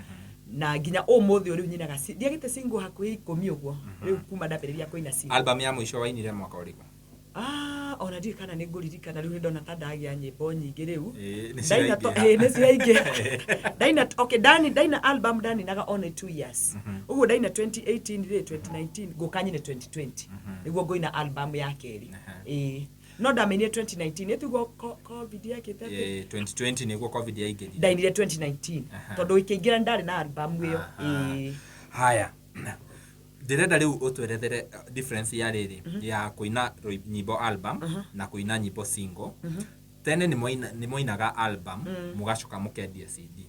A: na nginya ũmũthĩ ũyũ rĩu nyinaga ndiagĩte single hakuhĩ 10 ũguo rĩu kuma ndambĩrĩria kũina single.
B: Album ya mũico wainire mwaka ũrĩkũ?
A: Ah, ona ndiũĩ kana nĩ ngũririkana rĩu, nĩ ndona ta ndagĩa nyĩmbo nyingĩ rĩu.
B: Ĩĩ, nĩ
A: Ndaina
B: ciraingĩha.
A: Ĩĩ, nĩ ciraingĩha. Ndaina, okay, ndani ndaina album ndaninaga only 2 years ũguo. Ndaina 2018 rĩ, 2019 ngũka nyine 2020 nĩguo ngũina album ya kerĩ. Ĩĩ, no ndamĩinire 2019, ĩtiguo COVID yekĩte atĩ.
B: Ĩĩ, 2020 nĩguo COVID yaingĩrire.
A: Ndainire 2019, tondũ ĩkĩingĩra nĩ ndarĩ na album ĩyo. Ĩĩ.
B: Haya, ndĩrenda rĩu ũtwerethere difference ya rĩrĩ ya kũina nyĩmbo album na kũina nyĩmbo single. Tene nĩ mwainaga album, mũgacoka mũkendia CD.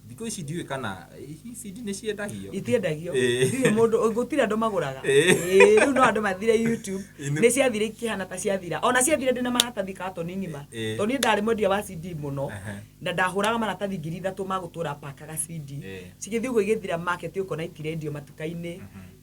B: Thikũ ici ndiũĩ kana hihi CD nĩ ciendagio.
A: Itiendagio.
B: Ĩĩ.
A: Ndirĩ mũndũ, gũtirĩ andũ magũraga.
B: Ĩĩ.
A: Ĩĩ, rĩu no andũ mathire YouTube.
B: Nĩ
A: Nĩ ciathire ikĩhana ta ciathira, ona ciathire ndĩna maratathi katoni ng'ima. Tondũ niĩ ndarĩ mwendia wa CD mũno, na ndahũraga maratathi 3,000 ma gũtũra pakaga CD. Cigĩthiĩ ũguo igĩthira market, ũkona itirendio matuka-inĩ,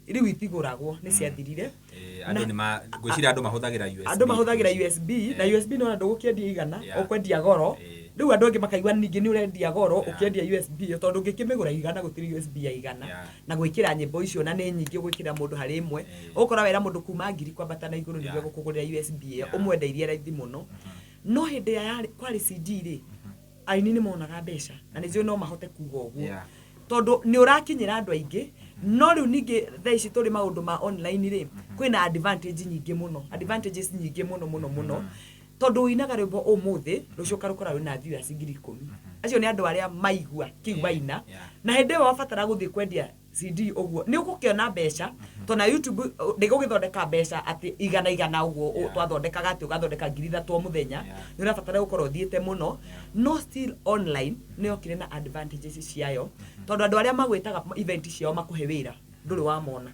A: rĩu itigũragwo, nĩ ciathirire.
B: Ĩĩ, andũ nĩ ma ngwĩciria andũ mahũthagĩra USB.
A: Andũ mahũthagĩra USB, na USB nona ndũgũkĩendia igana, ũkwendia goro. Rĩu andũ angĩ makaigua ningĩ nĩ ũrendia goro ũkĩendia USB ĩyo, tondũ ũngĩkĩmĩgũra 100 gũtirĩ USB ya 100. Na gwĩkĩra nyĩmbo icio na nĩ nyingĩ ũgwĩkĩra mũndũ harĩ ĩmwe, ũgũkora wera mũndũ kuma 1000 kwambata na igũrũ nĩguo gũkũgũrĩra USB ĩyo, ũmwendeirie raithi mũno. No hĩndĩ ĩrĩa yarĩ kwarĩ CD rĩ, aini nĩ monaga mbeca na nĩ njũĩ no mahote kuga ũguo, tondũ nĩ ũrakinyĩra andũ aingĩ. No rĩu ningĩ thaa ici tũrĩ maũndũ ma online rĩ, kwĩna advantage nyingĩ mũno, advantages nyingĩ mũno mũno mũno, tondũ ũinaga rwĩmbo ũmũthĩ, rũciũ ũkarũkora rwĩna viewers 10,000. Acio nĩ andũ arĩa maigua kĩu waina. Na hĩndĩ ĩyo wabatara gũthiĩ kwendia CD ũguo nĩ ũgũkĩona mbeca, tondũ na YouTube ndĩgũgĩthondeka mbeca atĩ igana igana ũguo twathondekaga atĩ ũgathondeka 3,000 o mũthenya. Nĩ ũrabatara gũkorwo ũthiĩte mũno. No still online nĩ yokire na advantages ciayo, tondũ andũ arĩa magwĩtaga event ciao makũhe wĩra ndũrĩ wamona,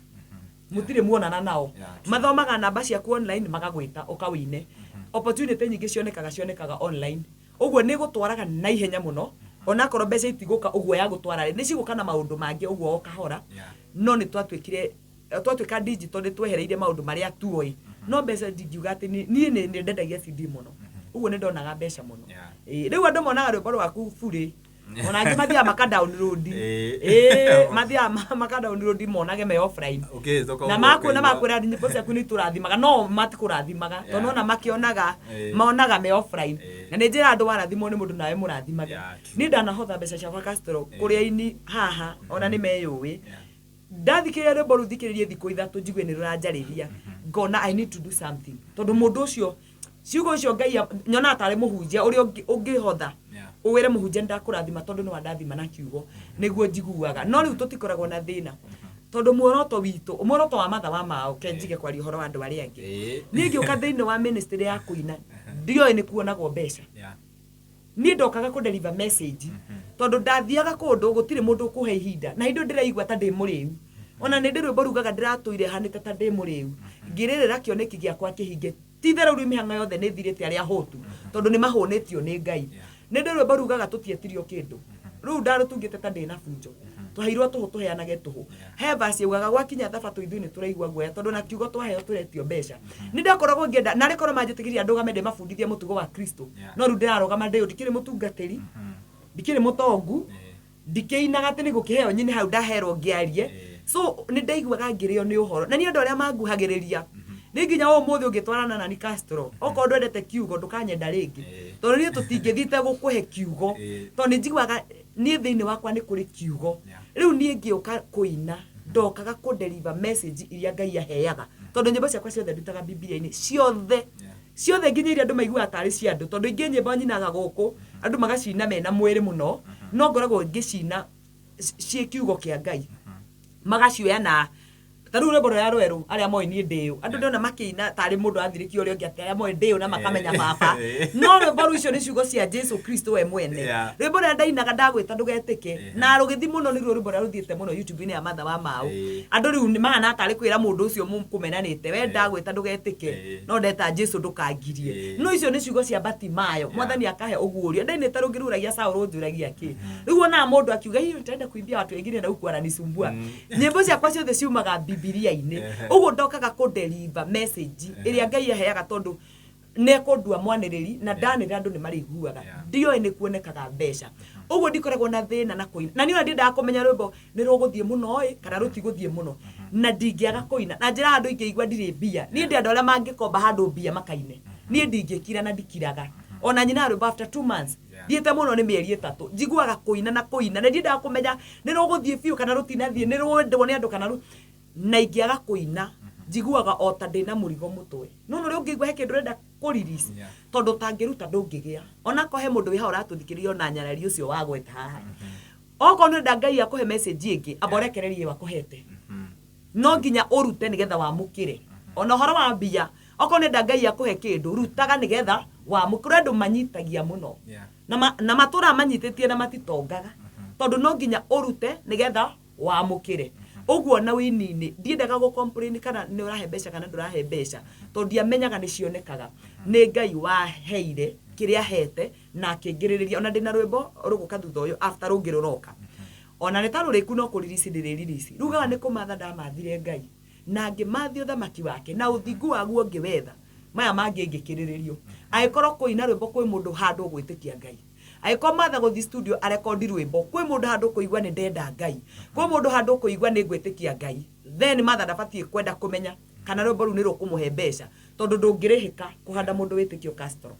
A: mũtirĩ muonana nao. Mathomaga namba ciaku online, magagwĩta ũkawine. Opportunity nyingĩ cionekaga online, ũguo nĩ gũtwaraga na ihenya mũno. Onakorwo mbeca itigũka ũguo ya gũtwara rĩ, nĩ cigũka na maũndũ mangĩ ũguo o kahora. No nĩ twatuĩkire twatuĩka digital, nĩ twehereire maũndũ marĩa tuoĩ. No mbeca ndingiuga atĩ niĩ nĩ ndendagia CD mũno, ũguo nĩ ndonaga mbeca mũno. Ĩĩ, rĩu andũ monaga rwĩmbo rwaku burĩ, ona angĩ mathiaga maka download. Ĩĩ, mathiaga maka download monage me offline.
B: Ũkĩhĩtũka
A: Na
B: ũguo
A: makuona
B: ũkaigua-
A: makwĩra nyĩmbo ciaku nĩ itũrathimaga, no matikũrathimaga tondũ ona makĩonaga monaga me offline. Na nĩ njĩra andũ warathimwo nĩ mũndũ nawe mũrathimage.
B: Yeah, true.
A: Niĩ ndanahotha mbeca ciakwa Castro kũrĩ aini haha ona nĩ meyũĩ. Ndathikĩrĩria rwĩmbo rũu, thikĩrĩrie thikũ 3, njigue nĩ rũranjarĩria, ngona I need to do something, tondũ mũndũ ũcio ciugo icio Ngai nyonaga tarĩ mũhunjia ũrĩa ũngĩhotha ũwĩre mũhunjia nĩndakũrathima tondũ nĩ wandathima na kiugo, nĩguo njiguaga. No rĩu tũtikoragwo na thĩna, tondũ muoroto witũ, muoroto wa Matha wa Mao, ke njige kwaria ũhoro wa andũ arĩa angĩ. Niĩ ngĩũka thĩinĩ wa ministry ya kũina, ndioĩ nĩ kuonagwo mbeca. Niĩ ndokaga kũ deliver message, tondũ ndathiaga kũndũ gũtirĩ mũndũ ũkũhe ihinda, na hĩndĩ ĩyo ndĩraigua ta ndĩ mũrĩu. Ona nĩ ndĩ rwĩmbo rugaga ndĩratũire hanĩte ta ndĩ mũrĩu, ngĩrĩrĩra kĩoneki gĩakwa kĩhinge. Ti itherũ rĩu mĩhang'o yothe nĩ thirĩte arĩa ahũtu, tondũ nĩ mahũnĩtio nĩ Ngai. Nĩ ndĩ rwĩmbo rugaga tũtietirio kĩndũ, rĩu ndarũtungĩte ta ndĩ na bunjo, twaheirwo tũhũ tũheanage tũhũ. He verse yaugaga gwakinya thabatũ ithuĩ nĩ tũraigua guoya, tondũ na kiugo twaheo tũretio mbeca. Nĩ ndakoragwo ngĩenda narĩ korwo manjĩtĩkĩria ndũgame ndĩmabundithie mũtugo wa Kristo. No rĩu ndĩrarũgama ndĩũ, ndikĩrĩ mũtungatĩri, ndikĩrĩ mũtongu, ndikĩinaga atĩ nĩ gũkĩheo nyine hau ndaherwo ngĩarie. So nĩ ndaiguaga ngĩrĩo nĩ ũhoro, na niĩ andũ arĩa manguhagĩrĩria nĩ nginya ũmũthĩ ũngĩtwarana na ni Castro, okorwo ndwendete kiugo ndũkanyenda rĩngĩ, tondũ niĩ tũtingĩthiĩte gũkũhe kiugo, tondũ nĩ njiguaga niĩ thĩinĩ wakwa nĩ kũrĩ kiugo. Rĩu niĩ ngĩũka kũina, ndokaga kũ deliver message iria Ngai aheaga, tondũ nyĩmbo ciakwa ciothe ndutaga Bibilia-inĩ ciothe, ciothe, nginya iria andũ maiguaga tarĩ cia andũ, tondũ ingĩ nyĩmbo nyinaga gũkũ andũ magacina mena mwĩrĩ mũno, no ngoragwo ngĩcina ciĩ kiugo kĩa Ngai, magacioya. Na ta rĩu rwĩmbo rũrĩa rwerũ, arĩa moĩ niĩ ndĩũ, andũ ndona makĩina tarĩ mũndũ athirĩkia ũrĩa ũngĩ atĩ arĩa moĩ ndĩũ na makamenya baba, no rwĩmbo rũcio nĩ ciugo cia Jesu Kristo we mwene. Rwĩmbo rũrĩa ndainaga ndagwĩta ndũgetĩke na rũgĩthi mũno, nĩruo rwĩmbo rũrĩa rũthiĩte mũno YouTube-inĩ ya Matha wa Mau. Andũ rĩu nĩ mahana tarĩ kwĩra mũndũ ũcio mũkũmenanĩte, we ndagwĩta ndũgetĩke, no ndeta Jesu ndũkangirie. No icio nĩ ciugo cia Batimayo, mwathani akahe ũguũrio. Ndainĩte rũngĩ ruragia Saũlũ njũragia kĩ. Rĩu wonaga mũndũ akiuga hiyo nitaenda kuimbia watu wengine na huku ananisumbua. Nyĩmbo ciakwa ciothe ciumaga Bibilia-inĩ. Ũguo ndokaga kũ deliver message ĩrĩa Ngai aheaga, tondũ nĩekũndua mwanĩrĩri na ndanĩrĩra andũ nĩ marĩiguaga. Ndioĩ nĩ kuonekaga mbeca, ũguo ndikoragwo na thĩna na kũina. Na niĩ ona ndiendaga kũmenya rwĩmbo nĩ rũgũthiĩ mũno ĩ kana rũtigũthiĩ mũno, na ndingĩaga kũina na njĩra andũ ingĩigua ndirĩ mbia. Niĩ ndĩ andũ arĩa mangĩkomba handũ mbia makaine, niĩ ndingĩkira na ndikiraga. Ona nyinaga rwĩmbo after 2 months, thiĩte mũno nĩ mĩeri 3. Njiguaga kũina na kũina, na ndiendaga kũmenya nĩ rũgũthiĩ biũ kana rũtinathiĩ, nĩ rwendwo nĩ andũ kana na ingĩaga kũina njiguaga o ta ndĩna mũrigo mũtwe. No ũrĩa ũngĩigua he kĩndũ ũrenda kũ release, tondũ ũtangĩruta ndũngĩgĩa. Onakorwo he mũndũ wĩ haha ũratũthikĩrĩria, ona nyarari ũcio wagweta haha, okorwo nĩ ũrenda Ngai akũhe message ĩngĩ, amba ũrekererie ĩyo akũhete. No nginya ũrute nĩgetha wamũkĩre. Ona ũhoro wa mbia, okorwo nĩ enda Ngai akũhe kĩndũ, rutaga nĩgetha wamũkĩre. Andũ manyitagia mũno na matũraga manyitĩtie na matitongaga, tondũ no nginya ũrute nĩgetha wamũkĩre. Ũguo na wĩini-inĩ ndiendaga gũ complain kana nĩ ũrahe mbeca kana ndũrahe mbeca, tondũ ndiamenyaga nĩ cionekaga. Nĩ Ngai waheire kĩrĩa ahete na akĩngĩrĩrĩria. Ona ndĩna rwĩmbo rũgũka thutha ũyũ, after rũngĩ rũroka, ona nĩ ta rũrĩku, no kũ release ndĩrĩ release. Rugaga nĩ kũmatha ndamathire Ngai na ngĩmathia ũthamaki wake na ũthingu waguo, ngĩwetha maya mangĩ ngĩkĩrĩrĩrio. Angĩkorwo kũina rwĩmbo kwĩ mũndũ handũ ũgwĩtĩkia Ngai. Angĩkorwo Martha gũthiĩ studio arekondi rwĩmbo, kwĩ mũndũ handũ kũigua nĩ ndenda Ngai, kwĩ mũndũ handũ kũigua nĩ ngwĩtĩkia Ngai, then Martha ndabatiĩ kwenda kũmenya kana rwĩmbo rũu nĩ rũkũmũhe mbeca, tondũ ndũngĩrĩhĩka kũhanda mũndũ wĩtĩkio Castro.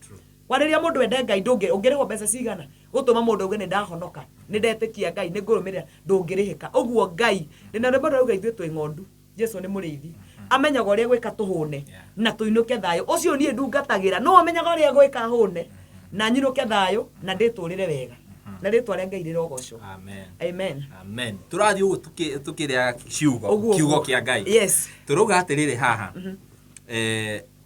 A: Kwarĩria mũndũ ende Ngai ndũngĩ, ũngĩrĩhwo mbeca cigana gũtũma mũndũ auge nĩ ndahonoka, nĩ ndetĩkia Ngai, nĩ ngũrũmĩrĩra, ndũngĩrĩhĩka. Ũguo Ngai, ndĩna rwĩmbo rũrauga ithuĩ twĩ ng'ondu, Jesu nĩ mũrĩithi, amenyaga ũrĩa gwĩka tũhũne na tũinũke thayũ. Ũcio niĩ ndungatagĩra, no amenyaga ũrĩa gwĩka hũne na nyinũke thayũ na ndĩtũrĩre wega, na rĩtwa rĩa Ngai rĩrogocwo.
B: Amen.
A: Amen.
B: Amen. Tũrathiĩ ũguo tukĩrĩa ciugo,
A: Ũguo
B: kiugo
A: ũguo.
B: kĩa Ngai.
A: Yes.
B: Tũrauga atĩrĩrĩ haha,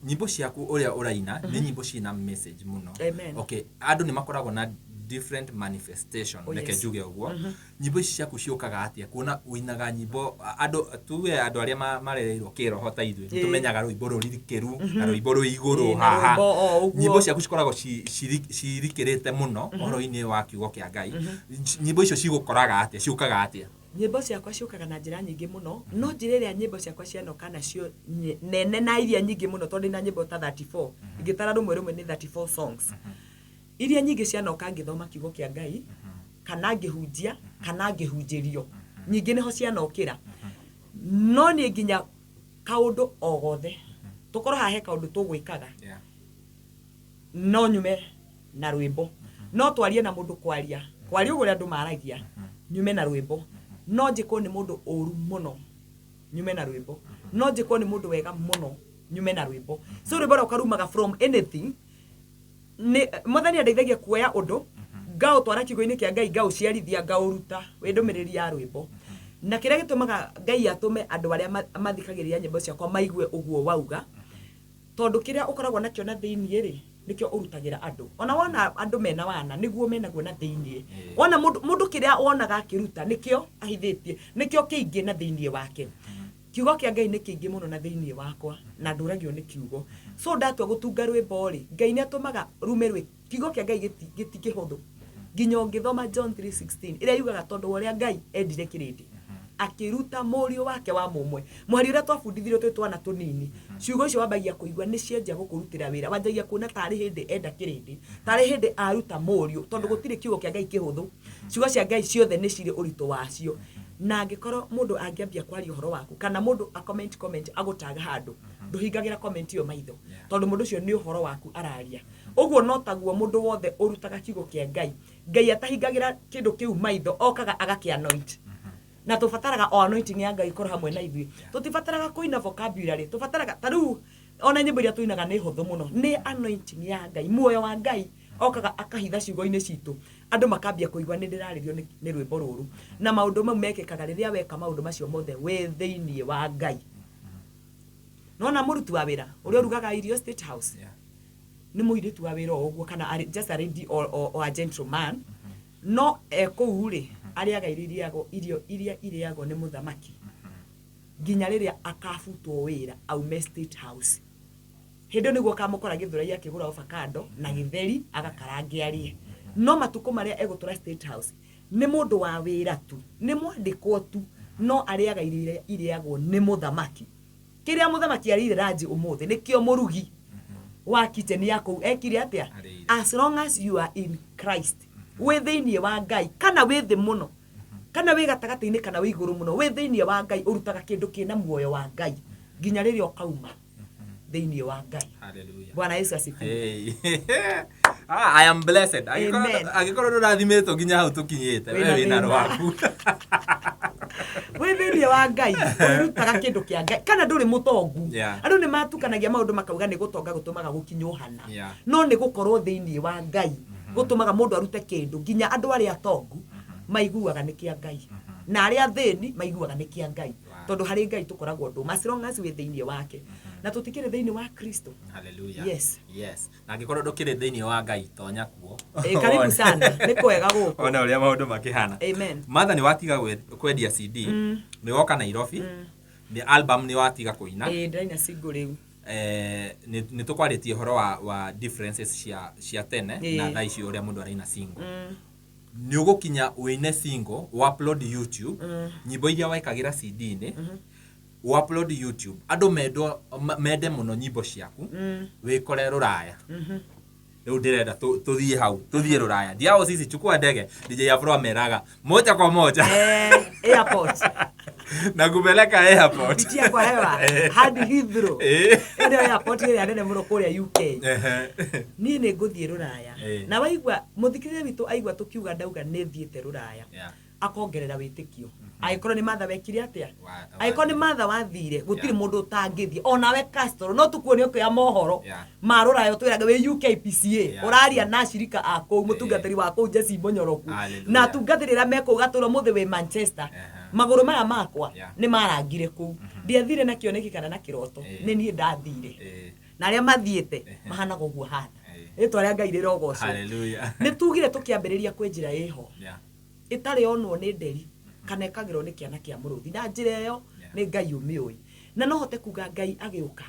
B: nyimbo ciaku ũrĩa ũraina nĩ nyimbo ciĩna message mũno.
A: Amen.
B: Okay, andũ nĩ makoragwo na different manifestation,
A: Oh,
B: reke
A: yes.
B: njuge ũguo. Nyimbo ici ciaku ciũkaga atĩa kuona ũinaga nyimbo, andũ tuge andũ arĩa marereirwo kĩroho ta ithuĩ, nĩ tũmenyaga rwĩmbo rũrikĩru na rwĩmbo rwĩ igũrũ
A: Na
B: haha.
A: rwĩmbo o ũguo.
B: Nyimbo ciaku cikoragwo cirikĩrĩte mũno ũhoro-inĩ wa kiugo kĩa Ngai. Nyimbo icio cigũkoraga atĩa, ciũkaga atĩa?
A: Nyĩmbo ciakwa ciũkaga na njĩra nyingĩ mũno, no njĩra ĩrĩa nyĩmbo ciakwa cianoka nacio nene na iria nyingĩ mũno, tondũ ndĩna nyĩmbo ta 34, ingĩtara rũmwe rũmwe nĩ 34 songs. Iria nyingĩ cianoka ngĩthoma kiugo kĩa Ngai, kana ngĩhunjia, kana ngĩhunjĩrio. Nyingĩ nĩho cianokĩra. No niĩ nginya kaũndũ o gothe, tũkorwo haha he kaũndũ tũgwĩkaga, no nyume na rwĩmbo. No twarie na mũndũ kwaria, kwaria ũguo ũrĩa andũ maragia, nyume na rwĩmbo. No njĩkwo nĩ mũndũ ũru mũno, nyume na rwĩmbo. No njĩkwo nĩ mũndũ wega mũno, nyume na rwĩmbo. So rwĩmbo rwakwa rumaga from anything. Nĩ Mwathani andeithagia kuoya ũndũ, ngaũtwara kiugo-inĩ kĩa Ngai, ngaũciarithia, ngaũruta wĩ ndũmĩrĩri ya rwĩmbo. Na kĩrĩa gĩtũmaga Ngai atũme andũ arĩa mathikagĩrĩria nyĩmbo ciakwa maigue ũguo wauga, tondũ kĩrĩa ũkoragwo nakĩo na thĩiniĩ rĩ, nĩkĩo ũrutagĩra andũ. Ona wona andũ mena wana, nĩguo menaguo na thĩiniĩ. Wona mũndũ kĩrĩa wonaga akĩruta, nĩkĩo ahithĩtie, nĩkĩo kĩingĩ na thĩiniĩ wake. Kiugo kĩa Ngai nĩ kĩingĩ mũno na thĩiniĩ wakwa, na ndũragio nĩ kiugo. So ndatua gũtunga rwĩmbo rĩ, Ngai nĩ atũmaga rume rwĩ, kiugo kĩa Ngai gĩtikĩhũthũ. Nginya ũngĩthoma John 3:16, ĩrĩa yugaga tondũ wa ũrĩa Ngai endire kĩrĩndĩ, akĩruta mũriũ wake wa mũmwe. Mũhari ũrĩa twabundithirio twĩ twana tũnini, ciugo icio wambagia kũigua nĩ cianjia gũkũrutĩra wĩra, wanjagia kuona tarĩ hĩndĩ enda kĩrĩndĩ, tarĩ hĩndĩ aruta mũriũ, tondũ gũtirĩ kiugo kĩa Ngai kĩhũthũ. Ciugo cia Ngai ciothe nĩ cirĩ ũritũ wacio. Na angĩkorwo mũndũ angĩambia kwaria ũhoro waku, kana mũndũ a comment comment agũtaga handũ, ndũhingagĩra comment ĩyo maitho, tondũ mũndũ ũcio nĩ ũhoro waku araria. Ũguo no taguo mũndũ wothe ũrutaga kiugo kĩa Ngai, Ngai atahingagĩra kĩndũ kĩu maitho, okaga agakĩ anoint. Na tũbataraga o anointing ya Ngai ĩkorwo hamwe na ithuĩ. Tũtibataraga kũina vocabulary, tũbataraga ta rĩu ona nyĩmbo iria tũinaga nĩ hũthũ mũno, nĩ anointing ya Ngai, muoyo wa Ngai okaga akahitha ciugo-inĩ citũ, andũ makambia kũigua nĩ ndĩrarĩrio nĩ rwĩmbo rũrũ. Na maũndũ mau mekĩkaga rĩrĩa weka maũndũ macio mothe wĩ thĩiniĩ wa Ngai. Nona mũruti wa wĩra ũrĩa ũrugaga irio State House, nĩ mũirĩtu wa wĩra o ũguo, kana just a lady or a gentleman, no e kũu rĩ, arĩaga irio irĩagwo, irio iria irĩagwo nĩ mũthamaki, nginya rĩrĩa akabutwo wĩra aume State House. Hĩndĩ ĩyo nĩguo ũkamũkora Gĩthũrai akĩgũra avocado na gĩtheri agakarange arĩe. No matukũ marĩa egũtũra State House, nĩ mũndũ wa wĩra tu, nĩ mwandĩkwo tu, no arĩaga irio iria irĩagwo nĩ mũthamaki. Kĩrĩa mũthamaki arĩire ranji ũmũthĩ nĩkĩo mũrugi wa kitchen ya kũu ekire atĩa?
B: Arĩire.
A: As long as you are in Christ, wĩ thĩiniĩ wa Ngai, kana wĩ thĩ mũno, kana wĩ gatagatĩ-inĩ, kana wĩ igũrũ mũno, wĩ thĩiniĩ wa Ngai, ũrutaga kĩndũ kĩna muoyo wa Ngai nginya rĩrĩa ũkauma thĩiniĩ wa Ngai.
B: Hallelujah.
A: Bwana Yesu asifiwe.
B: Hey. I am blessed.
A: Amen.
B: Angĩkorwo ndũrathimĩtwo nginya hau tũkinyĩte, we
A: Wĩna
B: wĩna
A: thĩna.
B: rwaku.
A: Wĩ thĩiniĩ wa Ngai, ũrutaga kĩndũ kĩa Ngai, kana ndũrĩ mũtongu. Andũ nĩ matukanagia maũndũ makauga nĩ gũtonga gũtũmaga gũkinywo hana. No nĩ gũkorwo thĩiniĩ wa Ngai gũtũmaga mũndũ arute kĩndũ, nginya andũ arĩa atongu maiguaga nĩ kĩa Ngai, na arĩa athĩni maiguaga nĩ kĩa Ngai. Tondũ harĩ Ngai tũkoragwo ndũma, as long as wĩ thĩiniĩ wake. Na tũtikĩrĩ thĩiniĩ wa Kristo.
B: Hallelujah.
A: Yes.
B: Yes. Na angĩkorwo ndũkĩrĩ thĩiniĩ wa Ngai, tonya kuo.
A: Karibu sana. Nĩ kwega gũkũ.
B: Ona ũrĩa maũndũ makĩhana.
A: Amen.
B: Martha, nĩ watiga kwendia CD, nĩ woka Nairobi, nĩ album nĩ watiga kũina.
A: Ndĩraina single rĩu.
B: Nĩ tũkwarĩtie ũhoro wa differences cia tene na thaa ici ũrĩa mũndũ araina single. Nĩ ũgũkinya ũine single, ũupload YouTube, nyĩmbo iria wekagĩra C D-inĩ, ũupload YouTube, andũ mende mũno nyĩmbo ciaku, wĩkore rũraya. Rĩu ndĩrenda tũthiĩ hau, tũthiĩ Rũraya. Ndiao sisi chukua ndege, DJ Afro ameraga moja kwa moja.
A: Eh, airport.
B: Na kupeleka airport.
A: Pitia kwa hewa hadi Heathrow. Ĩyo nĩyo airport ĩrĩa nene mũno kũrĩa UK. Niĩ nĩ ngũthiĩ Rũraya. Na waigua mũthikĩrĩria witũ aigua tũkiuga ndauga nĩ thiĩte Rũraya, akongerera wĩtĩkio. Angĩkorwo nĩ Martha wekire atĩa, angĩkorwo nĩ Martha wathire, gũtirĩ mũndũ ũtangĩthiĩ. Onawe Castro no tũkuonie ũkĩoya mohoro ma Rũraya ũtwĩrage wĩ UKPCA, ũraria na acirika a kũu, mũtungatĩri wa kũu Jesse Mũnyoroku, na atungatĩri arĩa me kũu gatũra mũthĩ wĩ Manchester. Magũrũ maya makwa nĩ marangire kũu. Ndiathire na kĩoneki kana na kĩroto, nĩ niĩ ndathire. Na arĩa mathiĩte mahanaga ũguo hana. Rĩtwa rĩa Ngai rĩrogocwo.
B: Hallelujah.
A: Nĩ tugire tũkĩambĩrĩria kwĩ njĩra ĩho ĩtarĩ yonwo nĩ nderi kana ĩkagĩrwo nĩ kĩana kĩa mũrũthi, na njĩra ĩyo nĩ Ngai ũmĩũĩ. Na no hote kuga Ngai agĩũka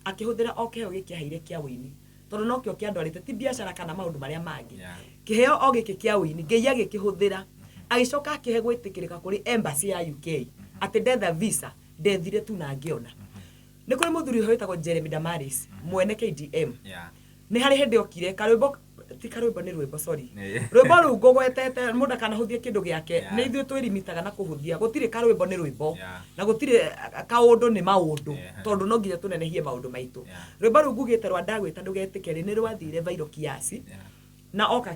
A: akĩhũthĩra o kĩheo gĩkĩ aheire kĩa ũini, tondũ nokĩo kĩandwarĩte, ti biacara kana maũndũ marĩa mangĩ. Kĩheo o gĩkĩ kĩa ũini Ngai agĩkĩhũthĩra, agĩcoka akĩhe gwĩtĩkĩrĩka kũrĩ embassy ya UK atĩ ndetha visa, ndethire tu na ngĩona. Nĩ kũrĩ mũthuri ũyũ wĩtagwo Jeremy Damaris, mwene KDM. Nĩ harĩ hĩndĩ okire karwĩmbo, ti karwĩmbo, nĩ rwĩmbo, sorry. Rwĩmbo rũu ngũgwetete, mũndũ akanahũthia kĩndũ gĩake. Nĩ ithuĩ twĩrimitaga na kũhũthia. Gũtirĩ karwĩmbo nĩ rwĩmbo, na gũtirĩ kaũndũ nĩ maũndũ, tondũ no nginya tũnenehie maũndũ maitũ. Rwĩmbo rũu ngugĩte rwa ndagwĩta ndũgetĩke rĩ, nĩ rwathire viral kiasi. Na oka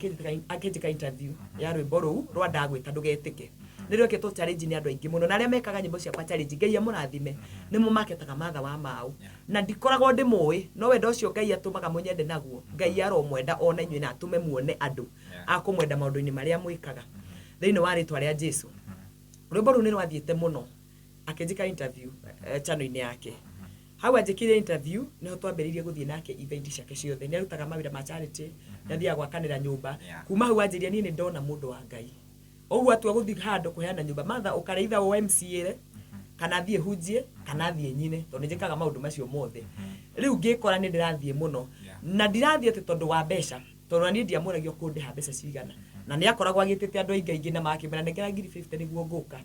A: akĩnjĩka interview ya rwĩmbo rũu rwa ndagwĩta ndũgetĩke. Nĩ rwekĩtwo challenge nĩ andũ aingĩ mũno, na arĩa mekaga nyĩmbo ciakwa challenge, Ngai amũrathime, nĩ mũmaketaga Martha wa Mau. Na ndikoragwo ndĩmũĩ, no wendo ũcio Ngai atũmaga mũnyende naguo, Ngai aromwenda ona inyuĩ na atũme muone andũ a kũmwenda maũndũ-inĩ marĩa mwĩkaga thĩinĩ wa rĩtwa rĩa Jesu. Rwĩmbo rũu nĩ rwathiĩte mũno. Akĩnjĩka interview channel-inĩ yake. Hau anjĩkĩire interview nĩho twambĩrĩirie gũthiĩ nake event ciake ciothe. Nĩ arutaga mawĩra ma charity, nĩ athiaga gwakanĩra nyũmba. Kuma hau anjĩria niĩ nĩ ndona mũndũ wa Ngai. Ũguo atua gũthiĩ handũ kũheana nyũmba, Martha ũkarĩa either o MC ĩre, kana thiĩ hunjie, kana thiĩ nyine, tondũ nĩ njĩkaga maũndũ macio mothe. Rĩu ngĩkora nĩ ndĩrathiĩ mũno. Na ndirathiĩ atĩ tondũ wa mbeca, tondũ ona niĩ ndiamũragia ũkũndĩha mbeca cigana. Na nĩ akoragwo agĩtĩte andũ aingĩ aingĩ na magakĩmwĩra nengera ngiri 50 nĩguo ngũka.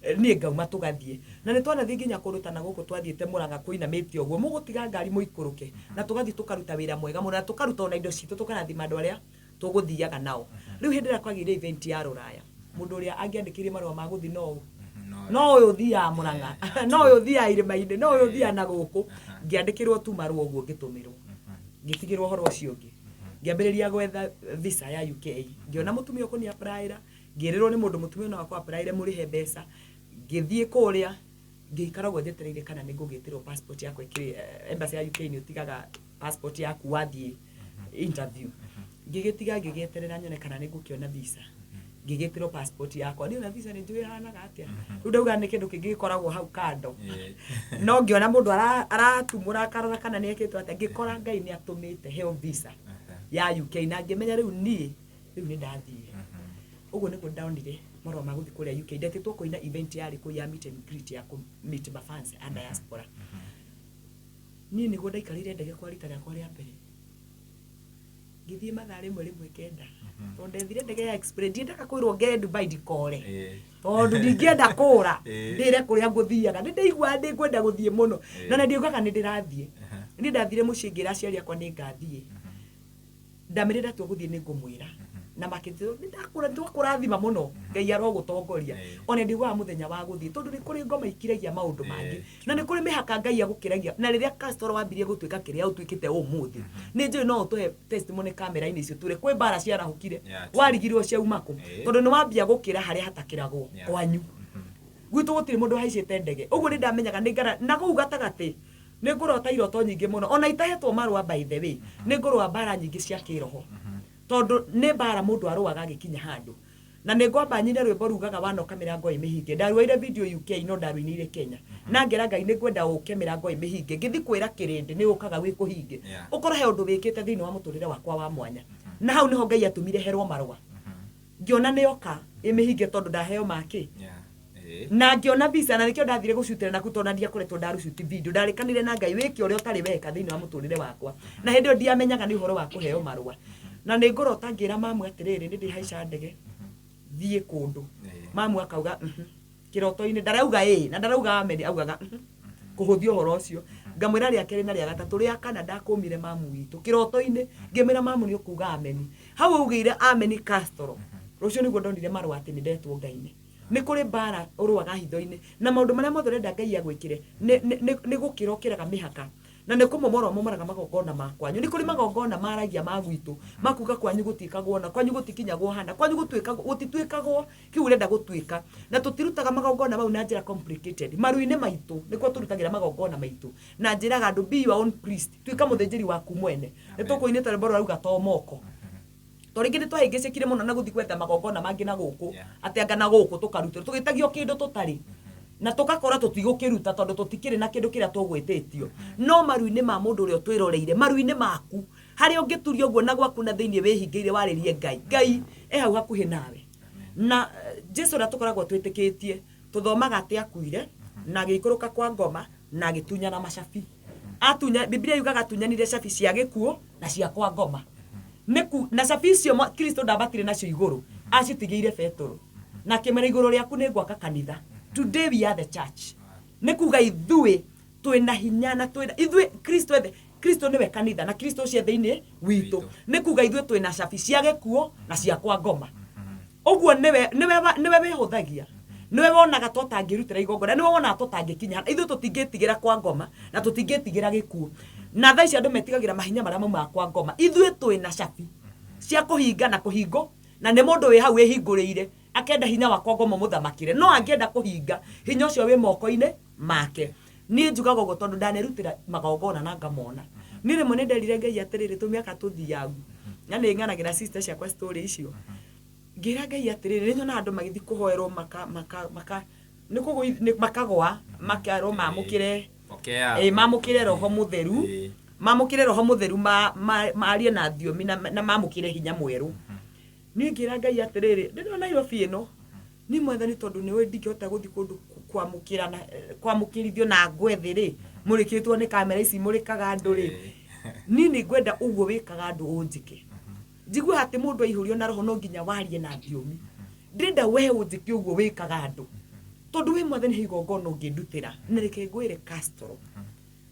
A: Niĩ ngauma tũgathiĩ. Na nĩ twanathiĩ nginya kũndũ ta na gũkũ twathiĩte Mũrang'a kũinamĩte ũguo, mũgũtiga ngari mũikũrũke, na tũgathiĩ tũkaruta wĩra mwega mũno, na tũkaruta ona indo citũ tũkarathima andũ arĩa tũgũthiaga nao. Rĩu hĩndĩ ĩrĩa kwagĩire event ya Rũraya, mũndũ ũrĩa angĩandĩkĩire marũa ma gũthiĩ no ũ? No ũyũ ũthiaga Mũrang'a, no ũyũ ũthiaga irĩma-inĩ, no ũyũ ũthiaga na gũkũ. Ngĩandĩkĩrwo tu marũa ũguo ngĩtũmĩrwo. Ngĩtigĩrwo ũhoro ũcio ũngĩ. Ngĩambĩrĩria gwetha visa ya UK. Ngĩona mũtumia ũkũni apply-ĩra, ngĩrĩrwo nĩ mũndũ mũtumia no akũ apply-ĩre mũrĩhe mbeca. Ngĩthiĩ kũrĩa, ngĩikara ũguo njetereire kana nĩ ngũgĩtĩrwo passport yakwa ĩkĩrĩ, embassy ya UK nĩ ũtigaga passport yaku wathiĩ interview. Ngĩgĩtiga ngĩgĩeterera nyone kana nĩ ngũkĩona visa. Ngĩgĩtĩrwo passport yakwa. Niĩ ona visa nĩ njũĩ ĩhanaga atĩa. Rĩu ndauga nĩ kĩndũ kĩngĩ gĩkoragwo hau kando. No ngĩona mũndũ aratumũra akarora kana nĩ ekĩtwo atĩa, ngĩkora Ngai nĩ atũmĩte heo visa ya UK, na ngĩmenya rĩu niĩ rĩu nĩ ndathiĩ. Ũguo nĩguo ndonire marũa ma gũthiĩ kũrĩa UK. Ndetĩtwo kũina event yarĩ kũu ya meet and greet ya kũ meet ma fans a diaspora. Niĩ nĩguo ndaikarĩire ndege kwa rita rĩakwa rĩa mbere. Ngĩthiĩ mathaa rĩmwe rĩmwe kenda. Tondũ ndethire ndege ya express, ndiendaga kwĩrwo ngere Dubai ndikore. Tondũ ndingĩenda kũra, ndĩre kũrĩa ngũthiaga. Nĩ ndaiguaga ndĩ ngwenda gũthiĩ mũno. Na nĩ ndiaugaga nĩ ndĩrathiĩ. Niĩ ndathire mũciĩ ngĩra aciari akwa nĩ ngathiĩ. Ndamĩrire ndatua gũthiĩ nĩ ngũmwĩra. Na makĩnjĩra nĩ ndakũra, nĩ twakũrathima mũno. Ngai arogũtongoria. Ona ndiugaga mũthenya wa gũthiĩ, tondũ nĩ kũrĩ ngoma ikiragia maũndũ mangĩ. Na nĩ kũrĩ mĩhaka Ngai agũkĩragia. Na rĩrĩa Castro wambirie gũtuĩka kĩrĩa ũtuĩkĩte ũmũthĩ, nĩ njũĩ no ũtũhe testimony kamera-inĩ icio tũrĩ. Kwĩ mbara ciarahũkire, warigirwo ciauma kũ? Tondũ nĩ wambia gũkĩra harĩa hatakĩragwo kwanyu. Gwitũ gũtirĩ mũndũ ũhaicĩte ndege. Ũguo nĩ ndamenyaga nĩ ngara, na kũu gatagatĩ nĩ ngũrota iroto nyingĩ mũno. Ona itahetwo marũa by the way, nĩ ngũrũa mbara nyingĩ cia kĩroho. Tondũ nĩ mbara mũndũ arũaga agĩkinya handũ. Na nĩ ngwamba nyine rwĩmbo rugaga wanoka mĩrango ĩ mĩhinge. Ndaruoire video UK no ndaruinĩire Kenya. Na ngera Ngai nĩ ngwenda ũke mĩrango ĩ mĩhinge. Ngĩthi kwĩra kĩrĩndĩ nĩ ũkaga wĩ kũhinge. Ũkorwo he ũndũ wĩkĩte thĩinĩ wa mũtũrĩre wakwa wa mwanya. Na hau nĩho Ngai atũmire herwo marũa. Ngĩona nĩ oka ĩ mĩhinge tondũ ndaheo makĩ. Na ngĩona visa, na nĩkĩo ndathire gũcutĩra naku tondũ ndiakoretwo ndarucuti video. Ndarĩkanire na Ngai wĩke ũrĩa ũtarĩ weka thĩinĩ wa mũtũrĩre wakwa. Na hĩndĩ ĩyo ndiamenyaga nĩ ũhoro wa kũheo marũa. Na nĩ ngũrota ngĩra mamu atĩrĩrĩ, nĩ ndĩhaica ndege thiĩ kũndũ. Mamu akauga, Kĩroto-inĩ ndarauga ĩĩ na ndarauga amen, augaga kũhũthia ũhoro ũcio. Ngamwĩra rĩa kerĩ na rĩa gatatũ, rĩa kana ndakũmire mamu witũ kĩroto-inĩ, ngĩmwĩra mamu nĩ ũkuga ameni. Hau augĩire ameni Castro. Rũciũ nĩguo ndonire marũa atĩ nĩ ndetwo Ngai-inĩ. Nĩ kũrĩ mbara ũrũaga hitho-inĩ na maũndũ marĩa mothe ũrenda Ngai agwĩkĩre nĩ gũkĩra ũkĩraga mĩhaka na nĩ kũmomora ũmomoraga magongona ma kwanyu. Nĩ kũrĩ magongona maragia ma gwitũ makuga kwanyu gũtiĩkagwo na kwanyu gũtikinyagwo hana, kwanyu gũtituĩkagwo kĩu ũrenda gũtuĩka. Na tũtirutaga magongona mau na njĩra complicated. Maru-inĩ maitũ nĩkuo tũrutagĩra magongona maitũ. Na njĩraga andũ be your own priest, tuĩka mũthĩnjĩri waku mwene. Nĩ tũkũinĩte rwĩmbo rũrauga to moko. To rĩngĩ nĩ twahĩngĩcĩkire mũno na gũthiĩ gwetha magongona mangĩ na gũkũ, atĩ anga na gũkũ tũkarutĩrwo, tũgĩtagio kĩndũ tũtarĩ. Na tũgakora tũtigũkĩruta tondũ tũtikĩrĩ na kĩndũ kĩrĩa tũgwĩtĩtio. No maru-inĩ ma mũndũ ũrĩa ũtwĩroreire, maru-inĩ maku, harĩa ũngĩturia ũguo na gwaku na thĩinĩ wĩhingĩire warĩrie Ngai, Ngai e hau hakuhĩ nawe. Na Jesu ũrĩa tũkoragwo twĩtĩkĩtie, tũthomaga atĩ akuire, na agĩikũrũka kwa ngoma, na agĩtunyana macabi. Atunya, Biblia yugaga atunyanire cabi cia gĩkuũ na cia kwa ngoma. Nĩ ku, na cabi icio Kristo ndambatire nacio igũrũ, acitigĩire Petero. Na akĩmwĩra igũrũ rĩaku nĩ ngwaka kanitha. Today we are the church. Nĩ kuga ithuĩ twĩna hinya na twĩna, ithuĩ Kristo ethe, Kristo nĩwe kanitha na Kristo ũcio e thĩinĩ witũ. Nĩ kuga ithuĩ twĩna cabi cia gĩkuũ na cia kwa ngoma. Ũguo nĩwe wĩhũthagia. Nĩwe wonaga tũtangĩrutĩra igongona, nĩwe wonaga tũtangĩkinya. Ithuĩ tũtingĩtigĩra kwa ngoma na tũtingĩtigĩra gĩkuũ. Na thaa ici andũ metigagĩra mahinya marĩa maumaga kwa ngoma. Ithuĩ twĩna cabi cia kũhinga na kũhingwo, na nĩ mũndũ wĩ hau wĩhingũrĩire akenda hinya wa kwa ngoma ũmũthamakĩre. No angĩenda kũhinga, hinya ũcio wĩ moko-inĩ make. Niĩ njugaga ũguo tondũ ndanerutĩra magongona na ngamona. Niĩ rĩmwe nĩ nderire Ngai atĩrĩrĩ, tũmĩaka tũthiangu. Na nĩ ng'anagĩra sister ciakwa story icio. Ngĩra Ngai atĩrĩrĩ, nĩ nyonaga andũ magĩthiĩ kũhoerwo maka, maka, maka, nĩ kũgũi, nĩ makagwa, makerwo mamũkĩre,
B: Pokea.
A: Mamũkĩre Roho Mũtheru, mamũkĩre Roho Mũtheru, marie na thiomi na mamũkĩre hinya mwerũ. Niĩ ngĩra Ngai atĩrĩrĩ, ndĩrona Nairobi ĩno, niĩ Mwathani tondũ nĩũĩ ndingĩhota gũthiĩ kũndũ kwamũkĩra na, kwamũkĩrithio na ngwe thĩ rĩ, mũrĩkĩtwo nĩ kamera ici mũrĩkaga andũ rĩ, niĩ nĩ ngwenda ũguo wĩkaga andũ ũnjĩke. Njigue atĩ mũndũ aihũrio na roho no nginya warie na thiomi. Ndĩrenda we ũnjĩke ũguo wĩkaga andũ. Tondũ wĩ Mwathani he igongona ũngĩndutĩra. Na reke ngwĩre Castro.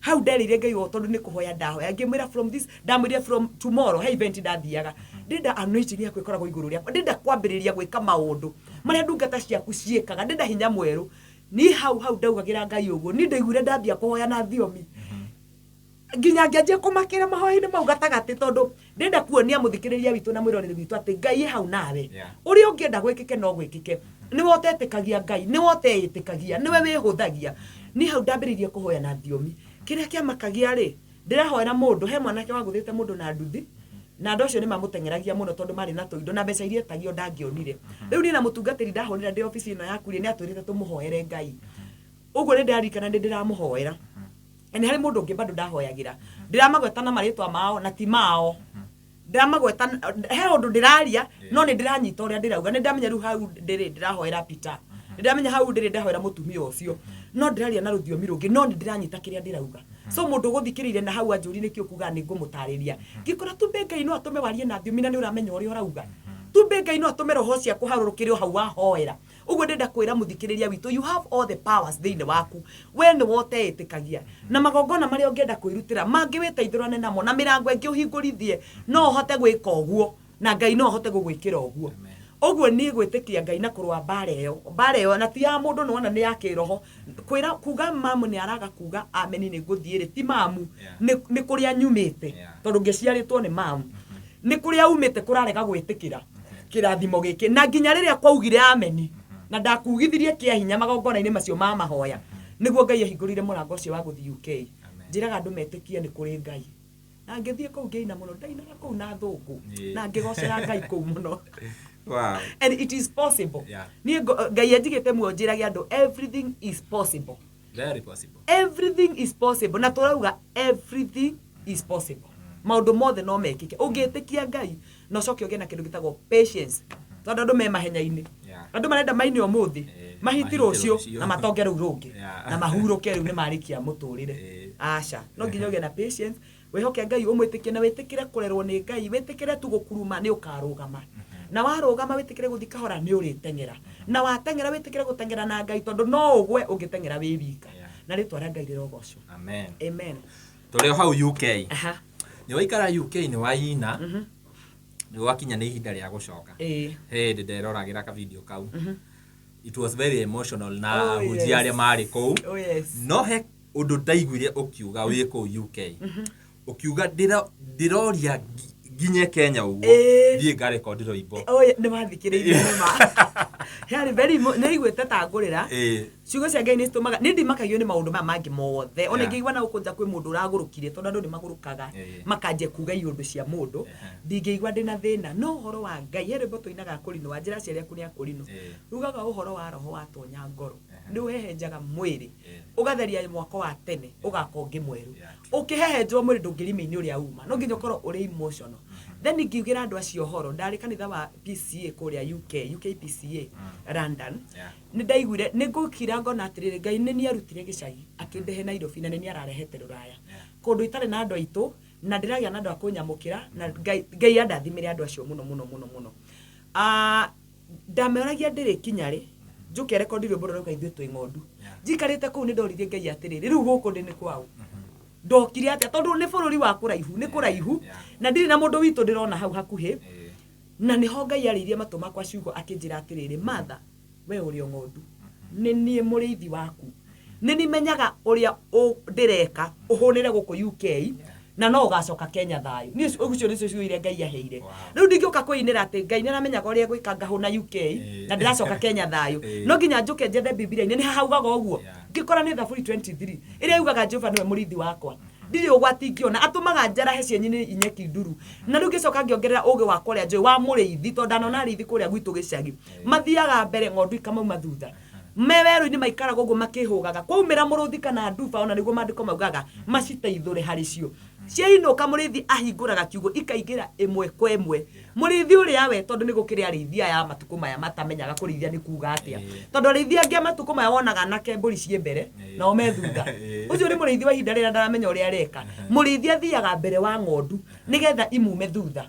A: Hau nderĩire Ngai ũũ tondũ nĩ kũhoya ndahoya. Ngĩmwĩra from this, ndamwĩrire from tomorrow, he event ndathiaga. Ndĩrenda anointing yaku ĩkoragwo igũrũ rĩakwa. Ndĩrenda kwambĩrĩria gwĩka maũndũ marĩa ndungata ciaku ciĩkaga. Ndĩrenda hinya mwerũ. Niĩ hau hau ndaugagĩra Ngai ũguo. Niĩ ndaiguire ndambia kũhoya na thiomi. Nginya ngĩanjia kũmakĩra mahoya-inĩ mau gatagatĩ tondũ ndĩrenda kuonia mũthikĩrĩria witũ na mwĩroreri witũ atĩ Ngai e hau nawe. Ũrĩa ũngĩenda gwĩkĩke no gwĩkĩke. Nĩwe ũtetĩkagia Ngai, nĩwe ũteĩtĩkagia, nĩwe wĩhũthagia. Niĩ hau ndambĩrĩirie kũhoya na thiomi. Kĩrĩa kĩamakagia rĩ, ndĩrahoera mũndũ, he mwanake wagũthĩte mũndũ na nduthi, na andũ acio nĩ mamũteng'eragia mũno tondũ marĩ na tũindo na mbeca iria etagio ndangĩonire. Rĩu niĩ na mũtungatĩri ndahũrĩra ndĩ obici ĩno yaku rĩ, nĩ atwĩrĩte tũmũhoere Ngai. Ũguo nĩ ndĩraririkana nĩ ndĩramũhoera. Na nĩ harĩ mũndũ ũngĩ bado ndahoyagĩra. Ndĩramagweta na marĩtwa mao na ti mao. Ndĩramagweta, he ũndũ ndĩraria, no nĩ ndĩranyita ũrĩa ndĩrauga. Nĩ ndamenya rĩu hau ndĩrĩ ndĩrahoera Peter. Nĩ ndĩramenya hau ndĩrĩ ndĩrahoera mũtumia ũcio. No ndĩraria na rũthiomi rũngĩ, no nĩ ndĩranyita kĩrĩa ndĩrauga. So mũndũ ũgũthikĩrĩirie na hau anjũrie nĩkĩ ũkugaga nĩ ngũmũtarĩria. Ngĩkora tumbe Ngai no atũme warie na thiomi na nĩ ũramenya ũrĩa ũrauga. Tumbe Ngai no atũme roho ũcio akũharũrũkĩre o hau wahoera. Ũguo ndĩrenda kwĩra mũthikĩrĩria witũ, you have all the powers thĩinĩ waku. We nĩwe ũteĩtĩkagia. Na magongona marĩa ũngĩenda kwĩrutĩra, mangĩ wĩteithũrane namo, na mĩrango ĩngĩ ũhingũrithie, no ũhote gwĩka ũguo, na Ngai no ahote gũgwĩkĩra ũguo. Ũguo niĩ gwĩtĩkia Ngai na kũrũa mbara ĩyo, mbara ĩyo na ti ya mũndũ nĩwona nĩ ya kĩroho. Kwĩra, kuga mamu nĩ araga kuga ameni nĩ ngũthiĩ rĩ, ti mamu, nĩ kũrĩa nyumĩte, tondũ ngĩciarĩtwo nĩ mamu. Nĩ kũrĩa umĩte kũrarega gwĩtĩkĩra kĩrathimo gĩkĩ. Na nginya rĩrĩa kwaugire ameni, na ndakugithirie kĩa hinya magongona-inĩ macio ma mahoya, nĩguo Ngai ahingũrire mũrango ũcio wa gũthiĩ UK. Njĩraga andũ metĩkie nĩ kũrĩ Ngai. Na ngĩthiĩ kũu ngĩina mũno, ndainaga kũu na thũngũ, na ngĩgocera Ngai kũu mũno. And it is possible. Niĩ Ngai anjigĩte muoyo njĩrage andũ everything is possible.
B: Very possible.
A: Everything is possible. Na tũrauga everything is possible. Maũndũ mothe no mekĩke. Ũngĩtĩkia Ngai, na ũcoke ũgĩe na kĩndũ gĩtagwo patience. Tondũ andũ me mahenya-inĩ. Andũ marenda maine ũmũthĩ, mahiti
B: mahiti
A: rũciũ,
B: rũciũ.
A: na matonge rũu rũngĩ. Na mahurũke rĩu nĩ marĩkia mũtũrĩre. Aca. No nginya ũgĩe na patience, wĩhoke Ngai, ũmwĩtĩkie, na wĩtĩkĩre kũrerwo nĩ Ngai, wĩtĩkĩre tu gũkuruma nĩ ũkarũgama. Na warũgama wĩtĩkĩre gũthiĩ kahora nĩ ũrĩteng'era. Na wateng'era wĩtĩkĩre gũteng'era na Ngai tondũ no ũgwe ũngĩteng'era wĩ wika. Na rĩtwa rĩa Ngai rĩrogocwo.
B: Amen.
A: Amen.
B: Tũrĩ o hau UK.
A: Aha.
B: Nĩ waikara UK, nĩ waina, nĩ gwakinya nĩ ihinda rĩa gũcoka. He hĩndĩ nderoragĩra ka video kau, it was very emotional na ahunjia arĩa marĩ kũu.
A: Oh yes.
B: No he ũndũ ndaiguire ũkiuga wĩ kũu UK, ũkiuga, "Ndĩroria nginye Kenya ũguo thiĩ ngarekondi rwĩmbo."
A: Oh, nĩ wathikĩrĩirie nĩma yarĩ very nĩ aiguĩte ta ngũrĩra. Ciugo cia Ngai nĩ citũmaga niĩ ndimakagio nĩ maũndũ maya mangĩ mothe ona ingĩigua na gũkũ nja kwĩ mũndũ ũragũrũkire, tondũ andũ nĩ magũrũkaga makanjia kuga iũndũ cia mũndũ, ndingĩigua ndĩna thĩna. No ũhoro wa Ngai, he rwĩmbo tũinaga kũrinũ wa njĩra aciari aku nĩ akũrinũ, rugaga ũhoro wa roho watonya ngoro nĩ ũhehenjaga mwĩrĩ, ũgatheria mwako wa tene, ũgaka ũngĩ mwerũ. Ũkĩhehenjwo mwĩrĩ ndũngĩrima-inĩ ũrĩa uma, no nginya ũkorwo ũrĩ emotional. Then ngiugĩra andũ acio ũhoro, ndarĩ kanitha wa PCA kũrĩa UK, UKPCA London. Nĩ ndaiguire nĩ ngũkira ngona atĩrĩrĩ, Ngai nĩ niĩ arutire gĩcagi akĩndehe Nairobi, na nĩ niĩ ararehete rũraya kũndũ itarĩ na andũ aitũ, na ndĩragĩa na andũ a kũnyamũkĩra, na Ngai andathimĩre andũ acio mũno mũno mũno mũno. Ah, ndameoragia ndĩrĩ kinya rĩ njũke rekondi rwĩmbo rũrauga ithuĩ twĩ ng'ondu. Njikarĩte kũu nĩ ndoririe Ngai atĩrĩrĩ, rĩu gũkũ ndĩ nĩ kwaũ, ndokire atĩa? Tondũ nĩ bũrũri wa kũraihu, nĩ kũraihu, na ndirĩ na mũndũ witũ ndĩrona hau hakuhĩ. Na nĩho Ngai arĩirie matũ makwa ciugo akĩnjĩra atĩrĩrĩ, "Martha, we ũrĩ o ng'ondu, nĩ niĩ mũrĩithi waku, nĩ nimenyaga ũrĩa ndĩreka ũhũnĩre gũkũ UK na no ũgacoka Kenya thayũ." Niĩ ũcio nĩcio ciugo iria Ngai aheire. Rĩu ndingĩũka kwĩinĩra atĩ Ngai nĩ aramenyaga ũrĩa egwĩka ngahũna UK na ndĩracoka Kenya thayũ. No nginya njũke njethe Bibilia-inĩ nĩ haugaga ũguo. Ngĩkora nĩ Thaburi 23 ĩrĩa yugaga, "Jehova nĩwe mũrĩithi wakwa, ndirĩ ũgwati ingĩona, atũmaga njarahe cienyinĩ nyeki nduru." Na rĩu ngĩcoka ngĩongerera ũgĩ wakwa ũrĩa njũĩ wa mũrĩithi, tondũ ndanona arĩithi kũrĩa gwitũ gĩcagi mathiaga mbere, ng'ondu ikamauma thutha. Me werũ-inĩ maikaraga ũguo makĩhũgaga, kwaumĩra mũrũthi kana nduba, ona nĩguo maandĩko maugaga maciteithũre harĩ cio. Ciainũka, mũrĩithi ahingũraga kiugũ, ikaingĩra ĩmwe kwa ĩmwe. Mũrĩithi ũrĩa we, tondũ nĩ gũkĩrĩ arĩithi aya a matukũ maya matamenyaga kũrĩithia nĩ kuga atĩa, tondũ arĩithi angĩ a matukũ maya wonaga anake mbũri ciĩ mbere nao me thutha. Ũcio nĩ mũrĩithi wa ihinda rĩrĩa ndaramenya ũrĩa areka. Mũrĩithi athiaga mbere wa ng'ondu nĩgetha imume thutha.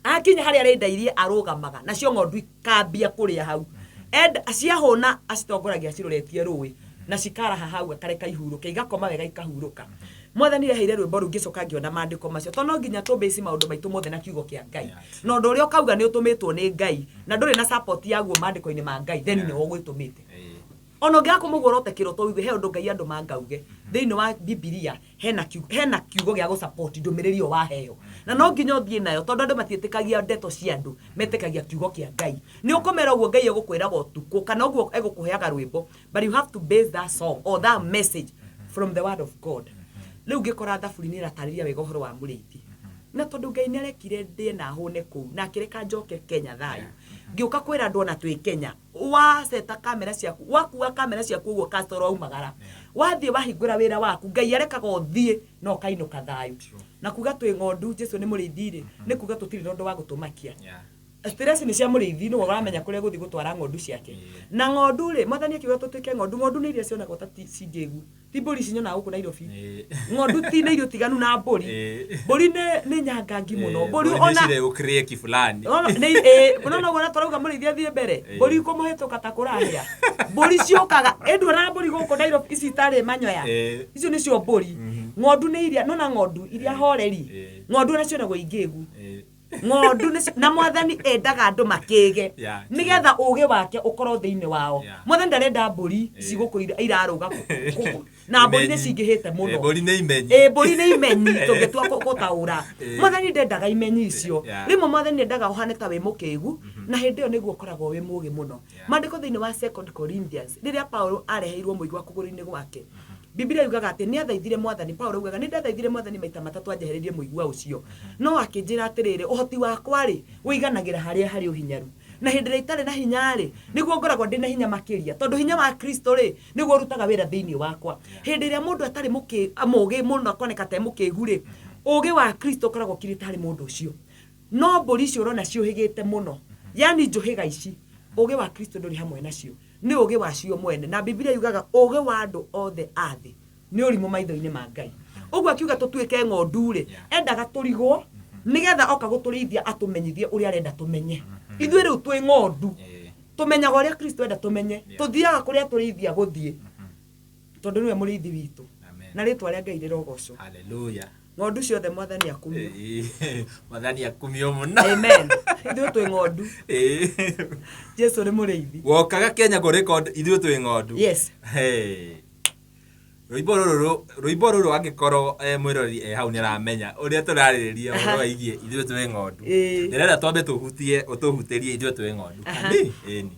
A: Akinya harĩa arenda irie arũgamaga, nacio ng'ondu ikambia kũrĩa hau. Enda ciahũna acitongoragia aciroretie rũĩ, na cikaraha hau, akareka ihurũke, igakoma wega, ikahurũka. Mwathani reheire rwĩmbo rũu, ngĩcoka ngĩona maandĩko macio, tondũ no nginya tũbase maũndũ maitũ mothe na kiugo kĩa Ngai. Na ũndũ ũrĩa ũkauga nĩ ũtũmĩtwo nĩ Ngai na ndũrĩ na support yaguo maandĩko-inĩ ma Ngai, then nĩwe ũgwĩtũmĩte. Ona ũngĩaga kũmũgũra ũrote kĩroto ũigue he ũndũ Ngai andũ mangauge thĩinĩ wa Bibilia, hena kiugo gĩa gũsupport ndũmĩrĩri ĩyo waheo, na no nginya ũthiĩ nayo, tondũ andũ matiĩtĩkagia ndeto cia andũ, metĩkagia kiugo kĩa Ngai. Nĩ ũkũmera ũguo Ngai egũkwĩraga ũtukũ kana ũguo egũkũheaga rwĩmbo, but you have to base that song or that message from the word of God. Rĩu ngĩkora Thaburi nĩ ĩratarĩria wega ũhoro wa mũrĩithi, na tondũ Ngai nĩ arekire ndĩe na hũne kũu na akĩreka njoke Kenya thayũ, ngĩũka kwĩra andũ ona twĩ Kenya, waceta kamera ciaku, wakua kamera ciaku ũguo kasoro waumagara, wathiĩ wahingũra wĩra waku, Ngai arekaga ũthiĩ na ũkainũka thayũ. Na kuga twĩ ng'ondu, Jesu nĩ mũrĩithi rĩ, nĩ kuga tũtirĩ na ũndũ wa gũtũmakia. Stress nĩ cia mũrĩithi, nĩwe ũramenya kũrĩa gũthiĩ gũtwara ng'ondu ciake. Na ng'ondu rĩ, Mwathani akiuga tũtuĩke ng'ondu, ng'ondu nĩ iria cionagwo ta cingĩgu, ti mbũri ici nyonaga gũkũ Nairobi. Ng'ondu ti nĩ irio tiganu na mbũri. Mbũri nĩ nyangangi mũno. Mbũri ona
B: nĩ ũkrĩki fulani.
A: Nona ũguo na tũrauga mũrĩithi athiĩ mbere, mbũri kũmũhĩtũka ta kũrahĩa. Mbũri ciũkaga ĩnduonaga mbũri gũkũ Nairobi ici itarĩ manyoya, icio nĩcio mbũri. Ng'ondu nĩ iria nona ng'ondu iria horeri. Ng'ondu ona cionagwo ingĩgu. Ng'ondu na Mwathani endaga andũ makĩge nĩgetha ũgĩ wake ũkorwo thĩinĩ wao. Mwathani ndarenda mbũri ici gũkũ irarũga na mbũri nĩ cingĩhĩte mũno.
B: Mbũri nĩ imenyi.
A: Ĩ, mbũri nĩ imenyi tũngĩtua gũtaũra. Mwathani ndendaga imenyi icio. Rĩmwe Mwathani endaga ũhane ta wĩ mũkĩgu, na hĩndĩ ĩyo nĩguo ũkoragwo wĩ mũgĩ mũno. Maandĩko thĩinĩ wa Second Corinthians, rĩrĩa Paulo areheirwo mũigua kũgũrũ-inĩ gwake, Bibilia yugaga atĩ nĩ athaithire Mwathani. Paulo augaga, "Nĩ ndathaithire Mwathani maita matatũ anjehererie mũigua ũcio, no akĩnjĩra atĩrĩrĩ, ũhoti wakwa rĩ ũiganagĩra harĩa harĩ ũhinyaru. Na hĩndĩ ĩrĩa itarĩ na hinya rĩ, nĩguo ngoragwo ndĩ na hinya makĩria, tondũ hinya wa Kristo rĩ nĩguo ũrutaga wĩra thĩinĩ wakwa." Hĩndĩ ĩrĩa mũndũ atarĩ mũgĩ mũno, akoneka ta e mũkĩgu rĩ, ũgĩ wa Kristo ũkoragwo ũkirĩte harĩ mũndũ ũcio. No mbũri icio ũrona ciũhĩgĩte mũno, yani njũhĩga ici, ũgĩ wa Kristo ndũrĩ hamwe nacio, nĩ ũgĩ wacio mwene. Na Bibilia yugaga ũgĩ wa andũ othe a thĩ nĩ ũrimũ maitho-inĩ ma Ngai. Ũguo akiuga tũtuĩke ng'ondu rĩ, endaga tũrigwo nĩgetha oka gũtũrĩithia atũmenyithie ũrĩa arenda tũmenye. Ithuĩ rĩu twĩ ng'ondu, tũmenyaga ũrĩa Kristo enda tũmenye, tũthiaga kũrĩa tũrĩithia gũthiĩ. Tondũ nĩwe mũrĩithi witũ.
B: Amen.
A: Na rĩtwa rĩa Ngai rĩrogocwo.
B: Hallelujah.
A: Ng'ondu ciothe Mwathani akumio.
B: Mwathani akumio mũno.
A: Amen. Ithuĩ twĩ ng'ondu.
B: Ĩĩ.
A: Jesu nĩ mũrĩithi.
B: Wokaga Kenya kũ record ithuĩ twĩ ng'ondu.
A: Yes.
B: Hey. Rwĩmbo rũrũ angĩkorwo mwĩroreri e hau nĩaramenya ũrĩa tũrarĩrĩria ũhoro wĩgiĩ ithuĩ twĩ ng'ondu. Ndĩrenda twambe tũhutie ũtũhutĩrie ithuĩ twĩ ng'ondu. Ni ĩni.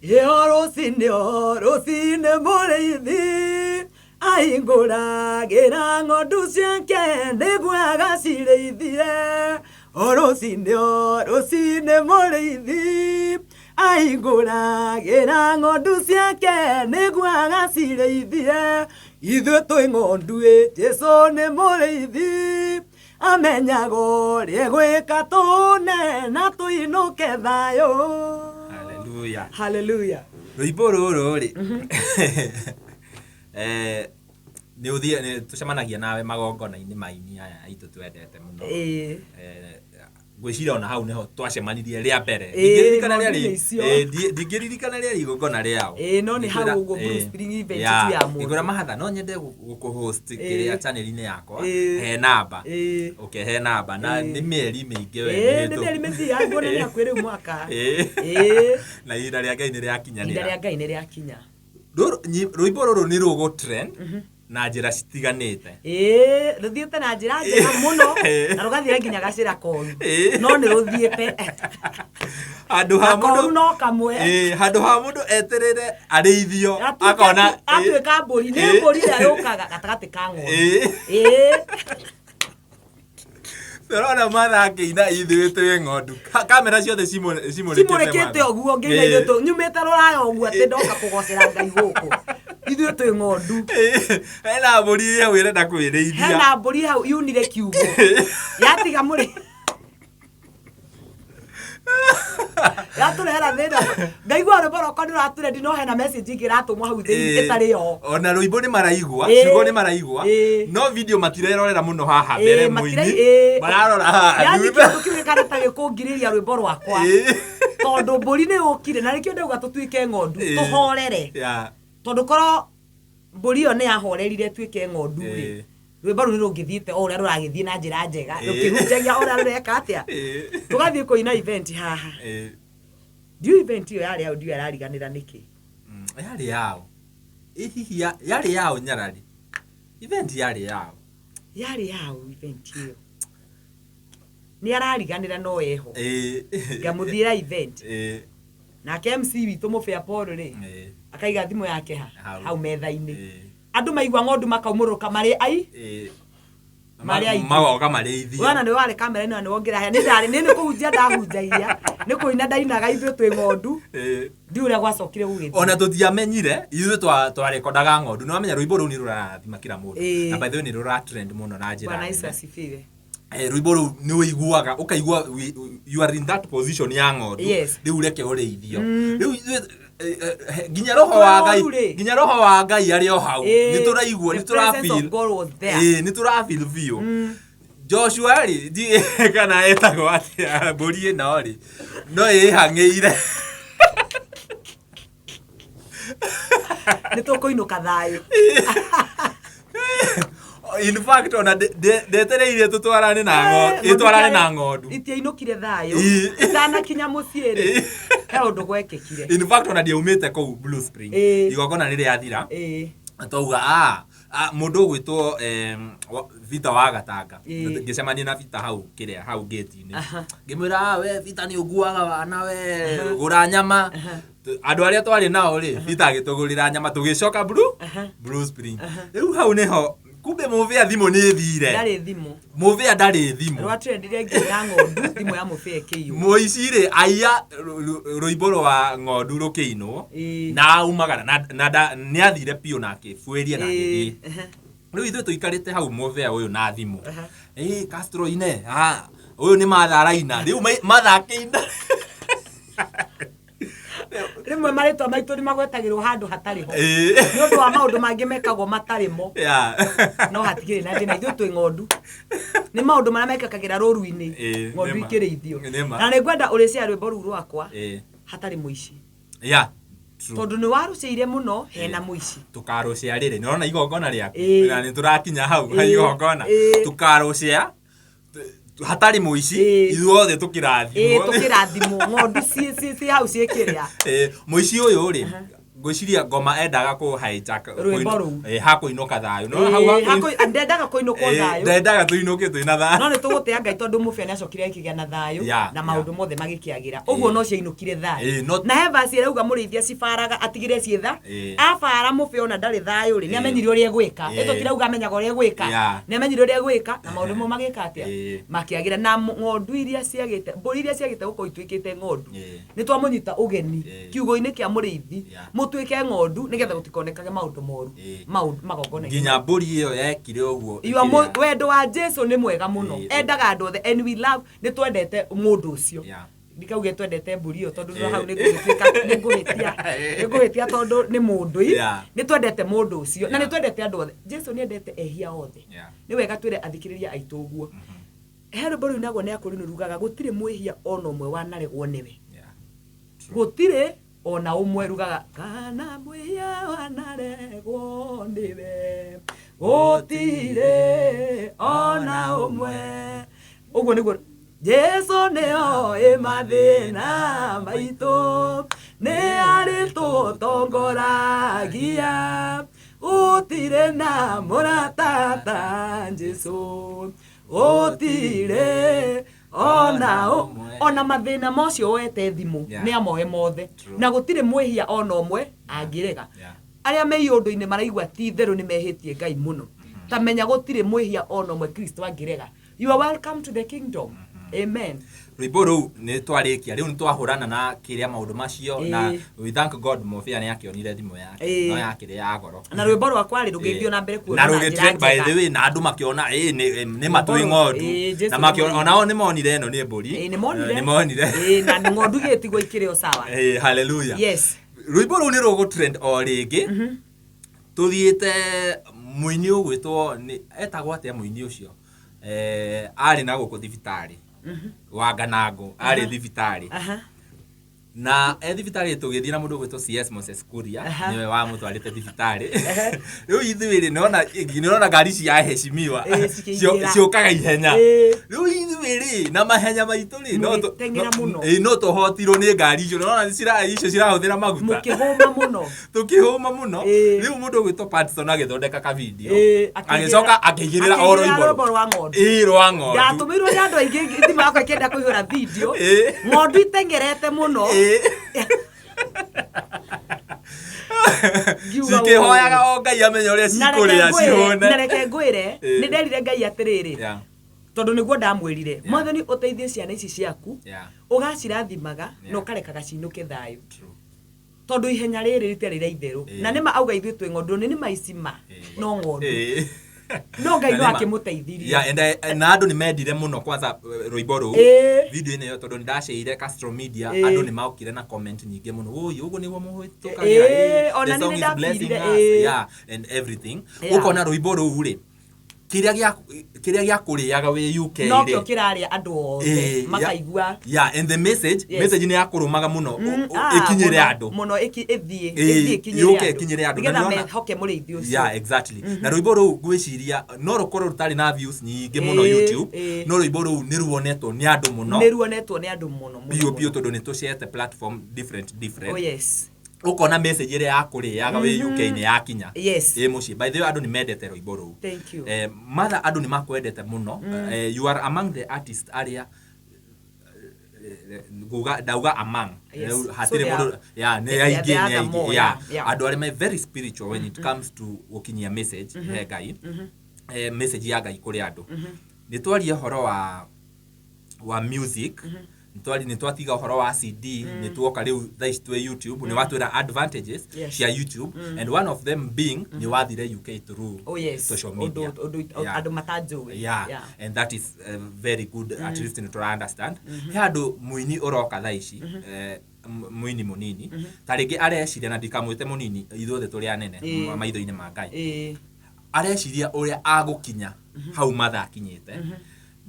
A: Ĩo rũcinĩ, o rũcinĩ mũrĩithi ahingũragĩra ng'ondu ciake nĩguo agacirĩithie. O rũcinĩ, o rũcinĩ mũrĩithi ahingũragĩra ng'ondu ciake nĩguo agacirĩithie. Ithuĩ twĩ ng'ondu ĩ, Jesu nĩ mũrĩithi, amenyaga ũrĩa egwĩka tũne na tũinũke thayũ.
B: Hallelujah.
A: Hallelujah.
B: Rwĩmbo rũrũ rĩ, nĩ ũthiĩ nĩ tũcemanagia nawe magongona-inĩ maini aya aitũ twendete mũno. Ngwĩciria ona hau nĩho twacemanirie rĩa mbere. Ndingĩririkana
A: ng'ondu
B: rĩarĩ
A: nĩ icio.
B: Ndingĩririkana rĩarĩ igongona rĩao.
A: Ĩĩ, no nĩ hau ũguo Blue Spring event tu ya mũndũ.
B: Ngĩkwĩra Mahatha no nyende gũkũ-host kĩrĩa channel-inĩ yakwa. He namba. Ũkĩhe namba na nĩ mĩeri mĩingĩ we
A: Nĩ
B: mĩhĩtũku.
A: mĩeri mĩthia nguona nĩ hakuhĩ rĩu mwaka.
B: Na ihinda rĩa Ngai nĩ
A: Ihinda
B: rĩakinyanĩra.
A: rĩa Ngai nĩ rĩakinya.
B: Rwĩmbo rũrũ nĩ rũgũ trend na njĩra citiganĩte.
A: Ĩĩ, rũthiĩte na njĩra njega mũno na rũgathira nginya gacĩra koru. No nĩ rũthiĩte.
B: Handũ ha
A: Na koru
B: mũndũ
A: no kamwe.
B: Ĩĩ, handũ ha mũndũ eterere arĩithio akona
A: Atuĩka mbũri, nĩ mbũri ĩrĩa yũkaga gatagatĩ ka ng'ondu.
B: Tũrona Martha akĩina ithuĩ twĩ ng'ondu. Kamera ciothe cimũrĩkĩte
A: Cimũrĩkĩte
B: Martha.
A: ũguo ngĩina ithuĩ twĩ nyumĩte rũraya ũguo atĩ ndoka kũgocera Ngai gũkũ. Ithuĩ twĩ ng'ondu.
B: Hena mbũri ĩ hau ĩrenda kwĩrĩithia.
A: Hena mbũri hau yunire kiugũ. Yatiga mũrĩ. Yatũrehera thĩna. Ngaigua rwĩmbo rwakwa nĩ rũratũrendi no hena message ĩngĩ ĩratũmwo hau thĩinĩ ĩtarĩ yo.
B: Ona rwĩmbo nĩ maraigua, ciugo nĩ maraigua, no video matirerorera mũno haha mbere mũini. Mararora haha
A: Yani
B: thutha.
A: kĩndũ kĩu gĩkana ta gĩkũngirĩria rwĩmbo rwakwa. Tondũ mbũri nĩ yũkire na nĩkĩo ndauga tũtuĩke ng'ondu, tũhorere. Tondũ korwo mbũri ĩyo nĩ yahorerire ĩtuĩke ng'ondu rĩ, rwĩmbo rũu nĩ rũngĩthiĩte o ũrĩa rũragĩthiĩ na njĩra njega, rũkĩhunjagia o ũrĩa rũreka atĩa. Tũgathiĩ kũina event haha. Ndiũĩ event ĩyo yarĩ yaũ, ndiũĩ arariganĩra nĩkĩ.
B: Yarĩ yaũ? Ĩ hihi yarĩ yaũ Nyarari? Event yarĩ yaũ?
A: Yarĩ yaũ event ĩyo? Nĩ arariganĩra no eho. Ngamũthiĩra event. Nake MC witũ Mũbĩa Paul rĩ, akaiga thimũ yake ha?
B: Hau.
A: Hau metha-inĩ. Andũ maigua ng'ondu makaumũrũka marĩ ai? Marĩ aingĩ.
B: Magoka marĩithio.
A: Wana nĩ warĩ kamera-inĩ na nĩ wongera haya. Nĩ ndarĩ, nĩ kũhunjia ndahunjagia. Nĩ kũina ndainaga ithuĩ twĩ ng'ondu. Ndiũĩ ũrĩa gwacokire gũgĩthiĩ.
B: Ona tũtiamenyire ithuĩ twarekondaga ng'ondu. Nĩ wamenya rwĩmbo rũu nĩ rũrarathima kila mũndũ. Na by the way nĩ rũra trend mũno na njĩra
A: Bwana Yesu
B: nene.
A: asifiwe.
B: Rwĩmbo rũu nĩ ũiguaga ũkaigua you are in that position ya ng'ondu. Rĩu reke ũrĩithio. Rĩu ithuĩ nginya roho wa Ngai,
A: Rũru rĩ.
B: nginya roho wa Ngai arĩ o hau. Nĩ tũraigua, nĩ
A: The presence
B: tũra
A: of
B: feel.
A: God was there.
B: Nĩ tũra feel biũ. Joshua rĩ, ndiũĩ kana etagwo atĩa mbũri ĩno rĩ, no ĩhang'ĩire.
A: Nĩ tũkũinũka thayũ.
B: In fact ona ndetereire tũtwarane na ng'ondu, ĩtwarane na ng'ondu.
A: Itiainũkire thayũ. Itanakinya mũciĩ rĩ, he ũndũ gwekĩkire.
B: In fact ona ndiaumĩte kũu Blue Spring. Igongona rĩrĩa rĩathira. Twauga mũndũ ũgwĩtwo Vita wa Gatanga. Ngĩcemania na Vita hau kĩrĩa hau gate-inĩ. Ngĩmwĩra we Vita nĩ ũguaga wana we gũra nyama. Andũ arĩa twarĩ nao rĩ, Vita agĩtũgũrĩra nyama tũgĩcoka Blue Spring. Rĩu hau nĩho kumbe Mũbĩa thimũ nĩ ĩthire.
A: Ndarĩ thimũ.
B: Mũbĩa ndarĩ thimũ.
A: Rwa trendire ngĩina ng'ondu, thimũ ya Mũbĩa ĩkĩiywo.
B: Mũici rĩ, aiya rwĩmbo rwa ng'ondu rũkĩinwo. Na aumagara na nĩ athire biũ na akĩbuĩria na agĩthiĩ. Rĩu ithuĩ tũikarĩte hau Mũbĩa ũyũ na thimũ. Castro ine, ũyũ nĩ Martha araina. Rĩu Martha akĩina.
A: Rĩmwe marĩtwa maitũ nĩ magwetagĩrwo handũ hatarĩ ho. Nĩ ũndũ wa maũndũ mangĩ mekagwo matarĩ mo. No hatikĩrĩ na thĩna, ithuĩ twĩ ng'ondu. Nĩ maũndũ marĩa mekĩkagĩra rũru-inĩ, ng'ondu ikĩrĩithio. Na nĩ ngwenda ũrĩcea rwĩmbo rũu rwakwa hatarĩ mũici.
B: True.
A: Tondũ nĩ warũcĩire mũno hena mũici.
B: Tũkarũcia rĩrĩ, nĩũrona igongona rĩaku na nĩtũrakinya hau ha igongona, tũkarũcia hatarĩ mũici, ithuothe tũkĩrathimwo.
A: Tũkĩrathimwo ng'ondu ciĩ hau ciĩkĩrĩa.
B: Mũici ũyũ rĩ, ngwĩciria ngoma endaga kũ hijack
A: Rwĩmbo rũu.
B: Ha kũinũka thayũ no hau
A: Ndendaga kũinũkwo thayũ.
B: Ndendaga tũinũke twĩna thayũ.
A: No nĩ tũgũtĩa Ngai tondũ mũbĩa nĩ acokire akĩgĩa na thayũ na maũndũ mothe magĩkĩagĩra ũguo, no ciainũkire thayũ. Na he verse ĩrauga mũrĩithia cibaraga atigire ciĩtha abara mũbĩa ona ndarĩ thayũ rĩ, nĩ amenyire ũrĩa egwĩka. Ĩ tũtirauga amenyaga ũrĩa egwĩka. Nĩ amenyire ũrĩa egwĩka na maũndũ mo magĩka atĩa? Makĩagĩra. Na ng'ondu iria ciagĩte, mbũri iria ciagĩte gũkorwo ituĩkĩte ng'ondu, nĩ twamũnyita ũgeni kiugo-inĩ kĩa mũrĩithi, mũtuĩke ng'ondu nĩgetha gũtikonekage maũndũ moru maũndũ magongona-inĩ.
B: Nginya mbũri ĩyo yekire ũguo.
A: Wendo wa Jesu nĩ mwega mũno. Endaga andũ othe and we love, nĩ twendete mũndũ ũcio. Ndikauge twendete mbũri ĩyo tondũ no hau nĩngũgĩtuĩka nĩngũhĩtia tondũ nĩ mũndũ i. Nĩ twendete mũndũ ũcio na nĩ twendete andũ othe. Jesu nĩ endete ehia othe. Nĩ wega twĩre athikĩrĩria aitũ ũguo. He rwĩmbo rũinagwo nĩ akũrinũ rugaga gũtirĩ mwĩhia ona ũmwe wanaregwo nĩwe.
B: True.
A: Gũtirĩ ona ũmwe, rugaga kana mwĩhia wanaregwo nĩwe, gũtirĩ ona ũmwe. Ũguo nĩguo Jesu nĩoĩ mathĩna maitũ, nĩ arĩtũtongoragia, gũtirĩ na mũrata ta Jesu, gũtirĩ ona
B: ũmwe.
A: Ona mathĩna mocio woete thimũ, nĩ amoe mothe. Na gũtirĩ mwĩhia ona ũmwe angĩrega. Arĩa me iũndũ-inĩ maraigua ti itherũ nĩ mehĩtie Ngai mũno, ta menya gũtirĩ mwĩhia ona ũmwe Kristo angĩrega. You are welcome to the kingdom. Amen.
B: Rwĩmbo rũu nĩ twarĩkia rĩu, nĩ twahũrana na kĩrĩa maũndũ macio na we thank God Mobia nĩ akĩonire thimũ yake, no yakĩrĩ ya goro.
A: Na rwĩmbo rwakwa rĩ rũgĩthiĩ na mbere kuona
B: na
A: na
B: rũgĩ
A: njĩra
B: trend by
A: njega.
B: the way, na andũ makĩona nĩ matwĩ
A: Rwĩmbo
B: ng'ondu.
A: Jesu
B: Na
A: nĩ
B: makĩona
A: mũrĩithi.
B: onao nĩ monire ĩno nĩ mbũri.
A: Nĩ monire.
B: Nĩ monire.
A: Na ng'ondu igĩtigwo ikĩrĩ o sawa.
B: Hallelujah.
A: Yes.
B: Rwĩmbo rũu nĩ rũgũ trend o rĩngĩ. Tũthiĩte mũini ũgwĩtwo nĩ etagwo atĩa mũini ũcio, arĩ na gũkũ thibitarĩ wa Nganangũ, arĩ thibitarĩ na e thibitarĩ tũgĩthiĩ na mũndũ ũgwĩtwo CS Moses Kuria, nĩwe wamũtwarĩte thibitarĩ. Rĩu ithuĩ rĩ, nĩwona nĩũrona ngari cia heshimiwa
A: Cikĩingĩra.
B: Ciũkaga ihenya. Rĩu ithuĩ rĩ, na mahenya maitũ rĩ, no
A: Mũgĩteng'era mũno.
B: No tũhotirwo nĩ ngari icio. Nĩwona icio cirahũthĩra maguta.
A: Mũkĩhũma mũno.
B: Tũkĩhũma mũno. Rĩu mũndũ ũgwĩtwo Patson agĩthondeka kavideo, agĩcoka akĩigĩrĩra o
A: akĩigĩrĩra
B: rwĩmbo
A: rwĩmbo rwa ng'ondu.
B: Rwa ng'ondu.
A: Ndatũmĩirwo nĩ andũ aingĩ thimũ yakwa ĩkĩenda kũihũra video, ng'ondu iteng'erete mũno. Ngiuga
B: Cikĩhoyaga o Ngai amenye ũrĩa
A: Na reke
B: cikũrĩa
A: ngwĩre, na
B: cihũne.
A: reke ngwĩre, nĩ nderire Ngai atĩrĩrĩ, tondũ nĩguo ndamwĩrire, Mwathani, ũteithie ciana ici ciaku, ũgacirathimaga na ũkarekaga cinũke thayũ, tondũ ihenya rĩrĩ rĩtarĩ rĩa itherũ. Na nĩma auga ithuĩ twĩ ng'ondu, nĩ nĩma ici ma no ng'ondu, no Ngai
B: Na
A: no
B: nĩma.
A: akĩmũteithirie.
B: Yeah, and na andũ nĩ mendire mũno kwanza rwĩmbo rũu, video ĩno ĩyo, tondũ nĩ ndaceire Castro Media, andũ nĩ maokire na comment nyingĩ mũno, ũyũ ũguo nĩguo mũhĩtũkagĩra,
A: Ona
B: the
A: niĩ
B: song
A: nĩ
B: is blessing
A: ndabirire,
B: us, yeah, and everything. Ũkona rwĩmbo rũu rĩ, kĩrĩa gĩa kũrĩaga wĩ UK
A: no kĩo
B: rĩ,
A: kĩrarĩa andũ othe makaigua.
B: Yeah, and the message, message nĩ yakũrũmaga mũno, ĩkinyĩre andũ.
A: Mũno, ĩthiĩ ĩthiĩ ĩkinyĩre
B: yũke
A: andũ.
B: Ĩkinyĩre andũ. Na
A: nĩgetha mehoke mũrĩithi ũcio.
B: Yeah, exactly. Na rwĩmbo rũu ngwĩciria no rũkorwo rũtarĩ na views nyingĩ mũno YouTube, no rwĩmbo rũu nĩ ruonetwo nĩ andũ mũno.
A: Nĩ ruonetwo nĩ andũ mũno mũno,
B: biũ biũ,
A: mũno.
B: Tondũ nĩ tũcete platform different different.
A: Oh yes.
B: Ũkona message ĩrĩa yakũrĩaga wĩ UK nĩ yakinya ĩ mũciĩ. By the way, andũ nĩ mendete rwĩmbo rũu.
A: Thank you.
B: Mother, andũ nĩ makwendete mũno. You are among the artists arĩa nguga ndauga among. Rĩu hatirĩ
A: So there
B: mũndũ yeah, nĩ aingĩ,
A: there
B: nĩ
A: are other
B: aingĩ,
A: more,
B: yeah.
A: yeah.
B: Andũ arĩa me very spiritual when it comes to gũkinyia message he Ngai, message ya Ngai kũrĩ andũ. Nĩ twaria ũhoro wa music, nĩ twatiga ũhoro wa CD, nĩ tuoka rĩu thaa ici twĩ YouTube. Nĩ watwĩra advantages cia YouTube, and one of them being nĩ wathire UK through
A: Oh yes.
B: social media.
A: Ũndũ andũ matanjũĩ.
B: Yeah. And that is very good. At least nĩ tũra understand he handũ mũini ũroka thaa ici, mũini mũnini ta rĩngĩ areciria, na ndikamwĩte mũnini, ithuothe tũrĩ anene maitho-inĩ ma Ngai, areciria ũrĩa agũkinya hau matha akinyĩte.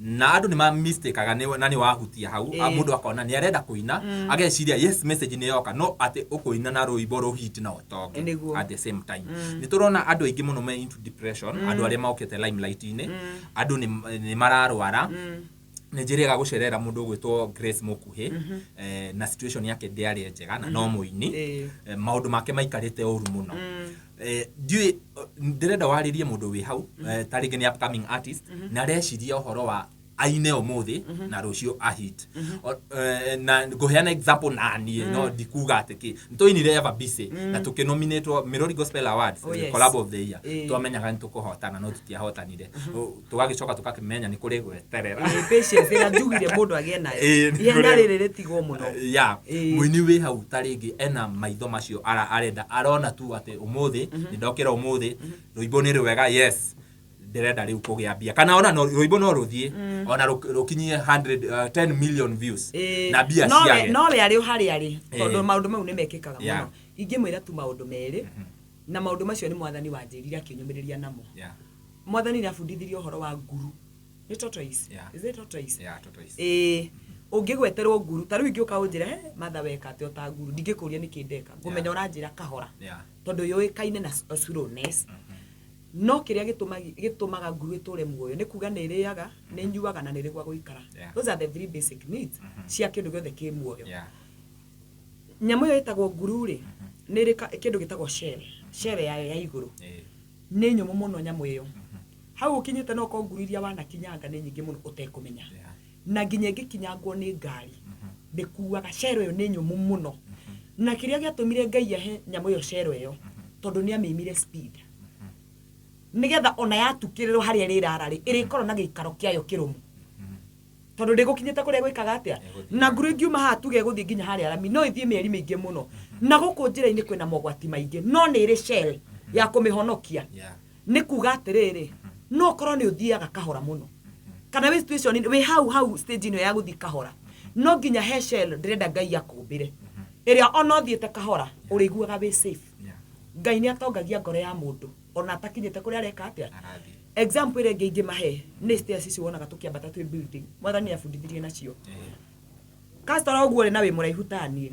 B: Na andũ nĩ mamistakaga na nĩ wahutia hau. Mũndũ akona nĩ arenda kũina, ageciria yes, message nĩ yoka, no atĩ ũkũina na rwĩmbo rũhit na ũtonge at the same time. Nĩ tũrona andũ aingĩ mũno me into depression, andũ arĩa mokĩte limelight-inĩ, andũ nĩ mararwara. Nĩ njĩrĩga gũcerera mũndũ ũgwĩtwo Grace Mũkuhĩ, na situation yake ndĩarĩ njega na no mũini. Maũndũ make maikarĩte ũru mũno. Ndiũĩ, ndĩrenda warĩrie mũndũ wĩ hau, ta rĩngĩ nĩ upcoming artist na areciria ũhoro wa aine ũmũthĩ na rũciũ ahit. Na ngũheana example na niĩ no ndikuga atĩ kĩ nĩtwainire Ever Busy na tũkĩnominatwo Mirori Gospel Awards, collab of the year. Twamenyaga nĩ tũkũhotana no tũtiahotanire. Tũgagĩcoka tũgakĩmenya nĩ kũrĩ gweterera.
A: Patience ĩrĩa njugire mũndũ agĩe nayo.
B: Nĩ
A: Ihenya rĩrĩ rĩtigwo mũno.
B: Ya mũini wĩ hau ta rĩngĩ ena maitho macio arenda, arona tu atĩ ũmũthĩ nĩ ndokĩra, ũmũthĩ rwĩmbo nĩ rwega, yes, ndĩrenda rĩu kũgĩa mbia, kana ona no, rwĩmbo no rũthiĩ ona rũkinyie 100, 10 million views na mbia ciage.
A: Nowe arĩ o harĩa arĩ, tondũ maũndũ mau nĩ mekĩkaga mũno. Ingĩmwĩra tu maũndũ merĩ, na maũndũ macio nĩ Mwathani wanjĩrire akĩnyũmĩrĩria namo. Mwathani nĩ abundithirie ũhoro wa nguru, nĩ tortoise. Is it tortoise?
B: Yeah, tortoise.
A: Ĩĩ, ũngĩgweterwo nguru ta rĩu, ingĩũka ũnjĩre, "He Martha, weka atĩa ũta nguru?" Ndingĩkũria nĩkĩ ndeka, ngũmenya ũranjĩra kahora, tondũ yũĩkaine na slowness. No kĩrĩa gĩtũmaga nguru ĩtũre muoyo nĩ kuga nĩ ĩrĩaga, nĩ ĩnyuaga na nĩ ĩrĩ gwa gũikara. Those are the three basic needs cia kĩndũ gĩothe kĩ muoyo. Nyamũ ĩyo ĩtagwo nguru rĩ, nĩ ĩrĩ kĩndũ gĩtagwo shell, shell yayo ya igũrũ. Nĩ nyũmũ mũno nyamũ ĩyo. Hau ũkinyĩte no ũkorwo nguru iria wanakinyanga nĩ nyingĩ mũno ũtekũmenya. Na nginya ĩngĩkinyangwo nĩ ngari ndĩkuaga, shell ĩyo nĩ nyũmũ mũno. Na kĩrĩa gĩatũmire Ngai ahe nyamũ ĩyo shell ĩyo, tondũ nĩ amĩimire speed, nĩgetha ona yatukĩrĩrwo harĩa ĩrĩrara rĩ, ĩrĩkorwo na gĩikaro kĩayo kĩrũmu, tondũ ndĩgũkinyĩte kũrĩa gwĩkaga atĩa.
B: Ĩgũthiĩ.
A: Na nguru ĩngiuma haha tuge ĩgũthiĩ nginya harĩa rami, no ĩthiĩ mĩeri mĩingĩ mũno, na gũkũ njĩra-inĩ kwĩna mogwati maingĩ, no nĩ ĩrĩ shell ya kũmĩhonokia. Nĩ kuga atĩrĩrĩ, no ũkorwo nĩ ũthiaga kahora mũno, kana wĩ situation wĩ hau hau stage ĩno ya gũthiĩ kahora, no nginya he shell ndĩrenda Ngai akũmbĩre, ĩrĩa ona ũthiĩte kahora ũrĩiguaga wĩ safe. Ngai nĩ atongagia ngoro ya mũndũ ona atakinyĩte kũrĩa areka atĩa.
B: Arathiĩ.
A: Example ĩrĩa ĩngĩ ingĩmahe nĩ stairs ici wonaga tũkĩambata twĩ building. Mwathani nĩ abundithirie nacio. Castor, ũguo ũrĩ na wĩ mũraihu ta niĩ,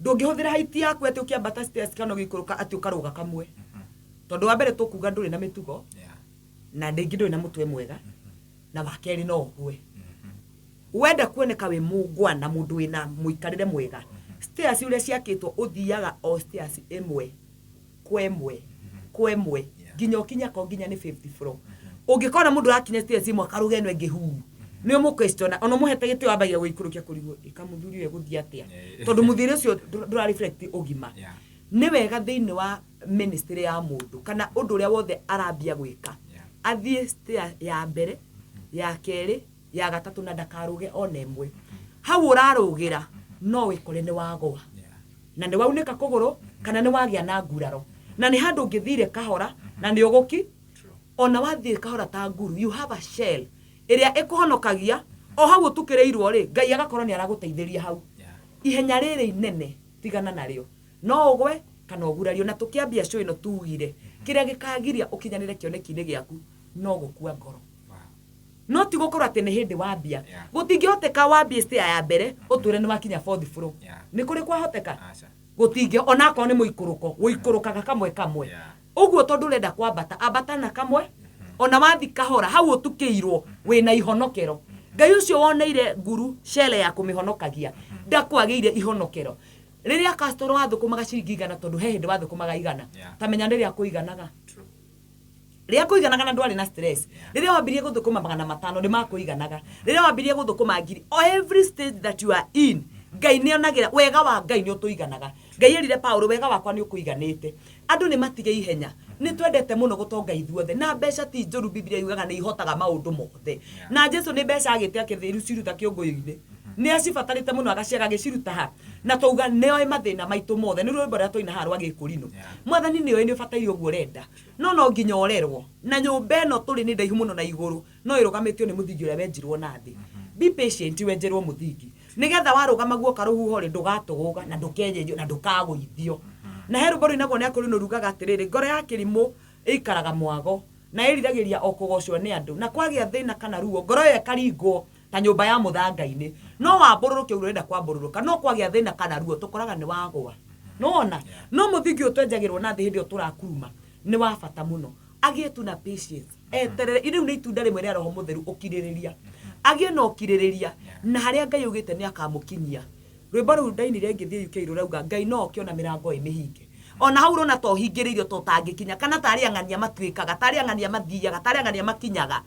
A: ndũngĩhũthĩra height yaku atĩ ũkĩambata stairs kana ũgĩikũrũka atĩ ũkarũga kamwe, tondũ wa mbere tũkuga ndũrĩ na mĩtugo, na rĩngĩ ndũrĩ na mũtwe mwega, na wa kerĩ no ũgwe. Wenda kuoneka wĩ mũngwana, mũndũ wĩna mũikarĩre mwega, stairs ũrĩa ciakĩtwo ũthiaga o stairs ĩmwe kwa ĩmwe kwa ĩmwe nginya ũkinye akorwo nginya nĩ fifth floor. Ũngĩkona mũndũ ũrakinya stairs ĩmwe akarũga ĩno ĩngĩ huu, nĩ ũmũ-question. Ona ũmũhete gĩtĩo, wambagia gũikũrũkia kũrigwo ĩka mũthuri ũyũ egũthiĩ atĩa, tondũ mũthiĩre ũcio ndũra reflect ũgima. Nĩ wega thĩinĩ wa ministry ya mũndũ kana ũndũ ũrĩa wothe arambia gwĩka, athiĩ stair ya mbere, ya kerĩ, ya gatatũ, na ndakarũge ona ĩmwe. Hau ũrarũgĩra no wĩkore nĩ wagũa na nĩ waunĩka kũgũrũ kana nĩ wagĩa na nguraro, na nĩ handũ ũngĩthire kahora na nĩ ũgũki. Ona wathiĩ kahora ta nguru, you have a shell ĩrĩa ĩkũhonokagia o hau ũtukĩrĩirwo rĩ, Ngai agakorwo nĩ aragũteithĩria hau. Ihenya rĩrĩ inene tigana narĩo, no ũgwe kana ũgurario. Na tũkĩambia show ĩno tugire kĩrĩa gĩkagiria ũkinyanĩre kĩoneki-inĩ gĩaku no gũkua ngoro. No ti gũkorwo atĩ nĩ hĩndĩ wambia. Gũtingĩhoteka wambie stair ya mbere ũtwĩre nĩ wakinya fourth floor. Nĩ kũrĩ kwahoteka?
B: Aca.
A: Gũtingĩ, onakorwo nĩ mũikũrũko ũikũrũkaga kamwe kamwe. Ũguo tondũ ũrenda kwambata, ambata na kamwe. Ona wathi kahora hau ũtukĩirwo wĩna ihonokero. Ngai ũcio woneire nguru shell ya kũmĩhonokagia ndakwagĩire ihonokero rĩrĩa Castro wathũkũmaga ciringi 100, tondũ he hĩndĩ wathũkũmaga 100. Ta menya rĩrĩa kũiganaga, rĩrĩa kũiganaga na ndwarĩ na stress. Rĩrĩa wambirie gũthũkũma 500 nĩ makũiganaga. Rĩrĩa wambirie gũthũkũma 1000, o every stage that you are in, Ngai nĩ onagĩra wega wa Ngai nĩ ũtũiganaga. Ngai erire Paulo, "Wega wakwa nĩ ũkũiganĩte." Andũ nĩ matige ihenya. Nĩ twendete mũno gũtonga ithuothe, na mbeca ti njũru. Biblia yugaga nĩ ihotaga maũndũ mothe, na Jesu nĩ mbeca agĩte akĩthĩru ciruta kĩũngũyũ-inĩ, nĩ acibatarĩte mũno, agaciaga agĩciruta ha, na twauga nĩoĩ mathĩna maitũ mothe. Nĩ rwĩmbo rũrĩa twaina haha rwa gĩkũrinũ. Mwathani nĩoĩ nĩ ũbataire ũguo ũrenda, no no nginya ũrerwo. Na nyũmba ĩno tũrĩ nĩ ndaihu mũno na igũrũ, no ĩrũgamĩtio nĩ mũthingi ũrĩa wenjirwo na thĩ. Be patient, wenjerwo mũthingi nĩgetha warũgama guoka rũhuho rĩ, ndũgatũgũga na ndũkenyenyio na ndũkagũithio. Na he rwĩmbo rũinagwo nĩ akũrinũ rugaga atĩrĩrĩ, ngoro ya kĩrimũ ĩikaraga mwago. Na ĩriragĩria o kũgocwo nĩ andũ, na kwagĩa thĩna kana ruo, ngoro ĩyo ĩkaringwo ta nyũmba ya mũthanga-inĩ. No wambũrũrũke ũguo ũrenda kwambũrũrũka, no kwagĩa thĩna kana ruo, tũkoraga nĩ wagũa. Nĩwona? No mũthingi ũyũ twenjagĩrwo na thĩ hĩndĩ ĩyo tũrakuruma nĩ wa bata mũno. Agĩe tu na patience, eterere. Rĩu nĩ itunda rĩmwe rĩa Roho Mũtheru, ũkirĩrĩria. Agĩe na ũkirĩrĩria, na harĩa Ngai augĩte nĩ akamũkinyia. Rwĩmbo rũu ndainire ngĩthiĩ UK rũrauga Ngai no oke ona mĩrango ĩ mĩhinge. Ona hau ũrona ta ũhingĩrĩirio ta ũtangĩkinya, kana ta arĩ ang'ania matuĩkaga, ta arĩ ang'ania mathiaga, ta arĩ ang'ania makinyaga.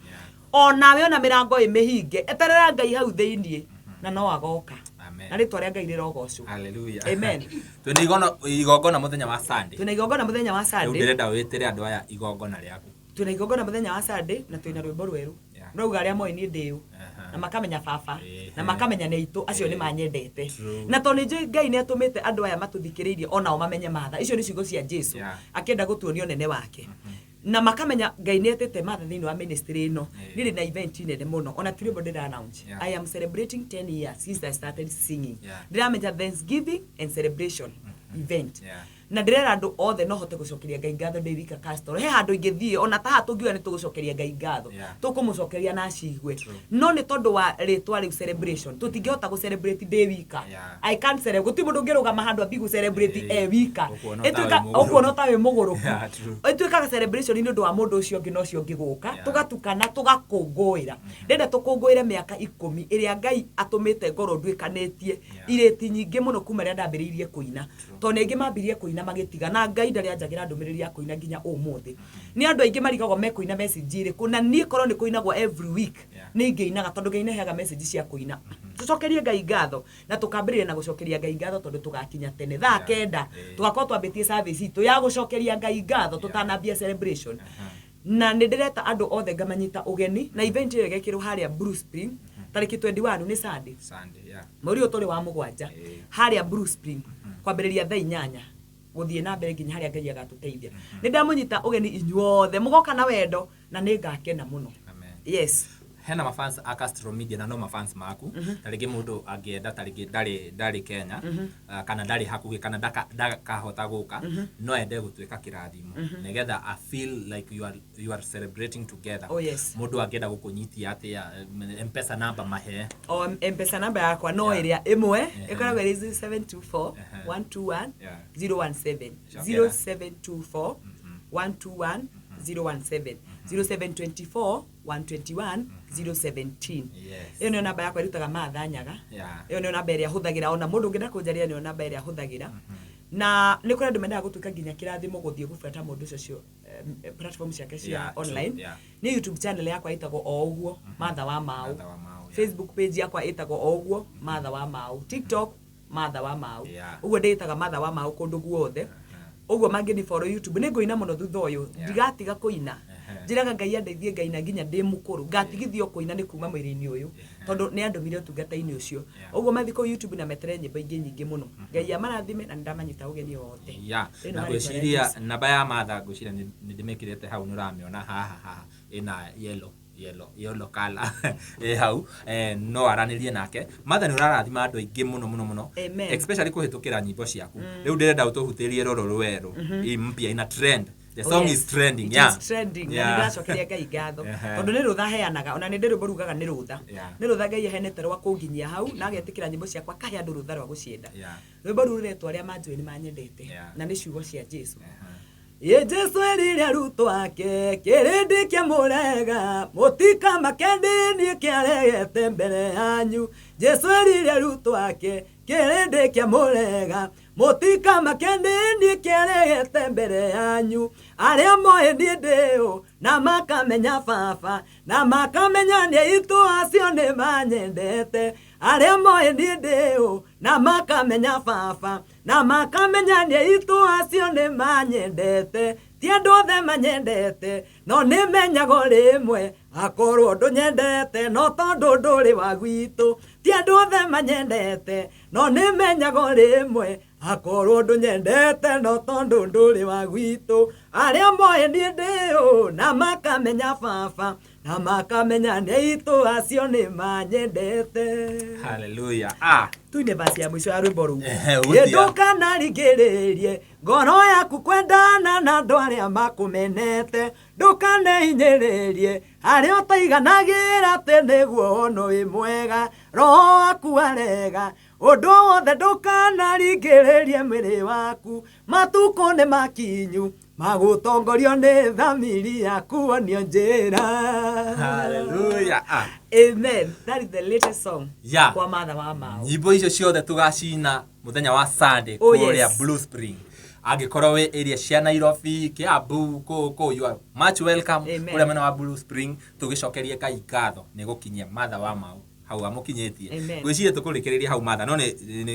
A: Onawe ona mĩrango ĩ mĩhinge, eterera Ngai hau thĩiniĩ na no agoka.
B: Amen.
A: Na rĩtwa rĩa Ngai rĩrogocwo.
B: Hallelujah.
A: Amen.
B: Twĩna igongona mũthenya wa Sunday.
A: Twĩna igongona mũthenya wa
B: Rĩu
A: Sunday.
B: ndĩrenda wĩtĩre andũ aya igongona rĩaku.
A: Twĩna igongona mũthenya wa Sunday na twĩna rwĩmbo rwerũ.
B: Yeah.
A: Rũrauga arĩa moĩ niĩ ndĩũ.
B: Aha.
A: Na makamenya baba,
B: Ehe.
A: na makamenya nĩ aitũ, acio nĩ manyendete.
B: True.
A: Na tondũ nĩ njũĩ Ngai nĩ atũmĩte andũ aya matũthikĩrĩirie onao mamenye Martha. Icio nĩ ciugo cia Jesu.
B: Yeah.
A: Akĩenda gũtuonia ũnene wake. Na makamenya Ngai nĩ etĩte Martha thĩinĩ wa ministry ĩno.
B: Yeah.
A: Niĩ ndĩ na event nene mũno, ona ti rwĩmbo ndĩra announce.
B: Yeah.
A: I am celebrating 10 years since I started singing.
B: Yeah.
A: Ndĩramenya Thanksgiving and celebration event.
B: Yeah.
A: Na ndĩrera andũ othe no hote gũcokeria Ngai ngatho ndĩ wika Castro. He handũ ingĩthiĩ ona ta haha tũngiuga nĩ tũgũcokeria Ngai ngatho.
B: Yeah.
A: Tũkũmũcokeria na acigue.
B: True.
A: No nĩ tondũ wa rĩtwa rĩu celebration, tũtingĩhota gũ celebrate ndĩ wika.
B: Yeah.
A: I can't celebrate. Gũtirĩ mũndũ ũngĩrũgama handũ ambie gũ celebrate
B: Eh,
A: e wika.
B: ũkuona ta
A: Ĩtuĩka
B: wĩ mũgũrũku.
A: ũkuona ta wĩ mũgũrũku.
B: Yeah, true.
A: Ĩtuĩkaga celebration nĩ ũndũ wa mũndũ ũcio ũngĩ na ũcio ũngĩ gũka.
B: Yeah.
A: Tũgatukana tũgakũngũĩra. Ndĩrenda tũkũngũĩre mĩaka 10 ĩrĩa Ngai atũmĩte ngorwo nduĩkanĩtie
B: Yeah.
A: irĩti nyingĩ mũno kuma rĩrĩa ndambĩrĩirie kũina. Tondũ nĩ aingĩ mambirie kũina magĩtiga, na Ngai ndarĩ anjagĩra ndũmĩrĩri ya kũina nginya ũmũthĩ. Nĩ andũ aingĩ marigagwo mekũina message ĩrĩkũ, na niĩ korwo nĩ kũinagwo every week
B: Yeah.
A: nĩ ingĩinaga, tondũ Ngai nĩ aheaga message cia kũina. Tũcokerie Ngai ngatho, na tũkambĩrĩria na gũcokeria Ngai ngatho tondũ tũgakinya tene thaa
B: Yeah.
A: 9,
B: Eh.
A: tũgakorwo twambĩtie service itũ ya gũcokeria Ngai ngatho
B: Yeah.
A: tũtanambia celebration.
B: Aha.
A: Na nĩ ndĩreta andũ othe ngamanyita ũgeni, na event ĩyo ĩgekĩrwo harĩa Blue Spring tarĩki 21 nĩ Sunday.
B: Sunday, yeah.
A: Mweri ũyũ tũrĩ wa 7
B: Eh.
A: harĩa Blue Spring kwambĩrĩria thaa 8 gũthiĩ na mbere nginya harĩa Ngai agatũteithia. Nĩ ndamũnyita ũgeni inyuothe, mũgoka na wendo na nĩ ngakena mũno.
B: Amen.
A: Yes.
B: Hena mafans a Castro Media na no mafans maku. Ta rĩngĩ mũndũ angĩenda, ta rĩngĩ ndarĩ Kenya, kana ndarĩ hakuhĩ, kana ndakahota gũka, no ende gũtuĩka kĩrathimo nĩgetha a feel like you are celebrating together.
A: Oh, yes.
B: Mũndũ angĩenda gũkũnyitia atĩa, M-Pesa number mahe?
A: O M-Pesa number yakwa no
B: Yeah.
A: ĩrĩa ĩmwe,
B: Ehe.
A: ĩkoragwo ĩrĩ 0724
B: Ehe.
A: 121
B: Yeah.
A: 017.
B: Cokera.
A: 0724 121 017. 0724 121 017.
B: Yes.
A: Ĩyo nĩyo namba yakwa ĩrutaga Martha Nyaga.
B: Yeah.
A: Ĩyo nĩyo namba ĩrĩa hũthagĩra, ona mũndũ ũngĩenda kũnjaria nĩyo namba ĩrĩa hũthagĩra. Na nĩ kũrĩ andũ mendaga gũtuĩka nginya kĩrathimo gũthiĩ gũbuata mũndũ ũcio platform ciake cia
B: Yeah, true,
A: online.
B: yeah.
A: Nĩ YouTube channel yakwa ĩtagwo o ũguo Martha wa Mau.
B: Martha wa Mau, yeah.
A: Facebook page yakwa ĩtagwo o ũguo Martha wa Mau. TikTok Martha wa Mau.
B: Yeah.
A: Ũguo ndĩĩtaga Martha wa Mau kũndũ guothe. Ũguo mangĩni follow YouTube nĩ ngũina mũno thutha ũyũ.
B: Yeah.
A: Ndigatiga kũina.
B: Ehe.
A: Njĩraga Ngai andeithie ngaina nginya ndĩ mũkũrũ. Ngatigithio kũina nĩ kuma mwĩrĩ-inĩ ũyũ. Tondũ nĩ andũmire ũtungata-inĩ ũcio.
B: Yeah.
A: Ũguo mathiĩ kũu YouTube na metere nyĩmbo ingĩ nyingĩ mũno. Ngai amarathime na nĩndamanyita ũgeni othe.
B: Yeah.
A: Ĩno
B: Na
A: harĩ rĩtwa rĩa
B: ngwĩciria
A: Jesũ.
B: namba ya Martha, ngwĩciria nĩ ndĩmĩkĩrĩte hau, nĩ ũramĩona haha haha ĩna yellow yellow yellow color ĩ hau, no aranĩrie nake. Martha, nĩ ũrarathima andũ aingĩ mũno mũno mũno.
A: Amen.
B: Especially kũhĩtũkĩra nyĩmbo ciaku. Rĩu ndĩrenda ũtũhutĩrie rũrũ rwerũ ĩ mpya ina trend. The
A: Oh,
B: song
A: yes.
B: is trending.
A: It
B: Yeah.
A: is trending. Na
B: Yeah.
A: nĩndĩracokeria Ngai ngatho.
B: Ehe.
A: Tondũ nĩ rũtha heanaga, ona nĩ ndĩ rwĩmbo rugaga nĩ rũtha.
B: Yeah.
A: Nĩ rũtha Ngai ahenete rwa kũnginyia hau, na agetĩkĩra nyĩmbo ciakwa akahe andũ rũtha rwa gũcienda.
B: Yeah.
A: Rwĩmbo rũu rũretwo arĩa manjũĩ nĩ manyendete.
B: Yeah.
A: Na nĩ ciugo cia Jesũ.
B: Ehe.
A: Ye Jesũ erire arutwo ake kĩrĩndĩ kĩamũrega, mũtikamake nĩ niĩ kĩaregete mbere yanyu. Jesũ erire arutwo ake kĩrĩndĩ kĩamũrega, mũtikamake nĩ niĩ kĩaregete mbere yanyu. Arĩa moĩ niĩ ndĩ ũ, na makamenya baba, na makamenya nĩ aitũ acio nĩ manyendete. Arĩa moĩ niĩ ndĩ ũ, na makamenya baba, na makamenya nĩ aitũ acio nĩ manyendete. Ti andũ othe manyendete, no nĩ menyaga rĩmwe akorwo ndũnyendete, no tondũ ndũrĩ wa gwitũ. Ti andũ othe manyendete, no nĩ menyaga rĩmwe akorwo ndũnyendete, no tondũ ndũrĩ wa gwitũ. Arĩa moĩ niĩ ndĩ ũ, na makamenya baba, Na makamenya nĩ aitũ acio nĩ manyendete.
B: Hallelujah. Ah.
A: Tuine basi ya mwisho ya rwĩmbo rũu.
B: Ehe, ũgũthia.
A: Ndũkanaringĩrĩrie ngoro yaku kwendana na andũ arĩa makũmenete, ndũkanehinyĩrĩrie harĩa ũtaiganagĩra atĩ nĩguo wonwo wĩ mwega, roho waku arega ũndũ wothe, ndũkanaringĩrĩrie mwĩrĩ waku, matukũ nĩ makinyu magũtongorio nĩ thamiri yaku wonio njĩra.
B: Hallelujah. Ah.
A: Amen. That is the latest song kwa Martha wa Mao.
B: Nyimbo icio ciothe tũgacina mũthenya wa Sunday
A: Oh,
B: kũrĩa Blue Spring. Angĩkorwo wĩ area cia Nairobi, Kiambu, kũu kũu, you are much welcome.
A: Amen.
B: Kũrĩa mwena wa Blue Spring tũgĩcokerie Ngai ngatho nĩ gũkinyia Martha wa Mao hau amũkinyĩtie.
A: Amen.
B: Ngwĩciria tũkũrĩkĩrĩria hau, Martha, no nĩ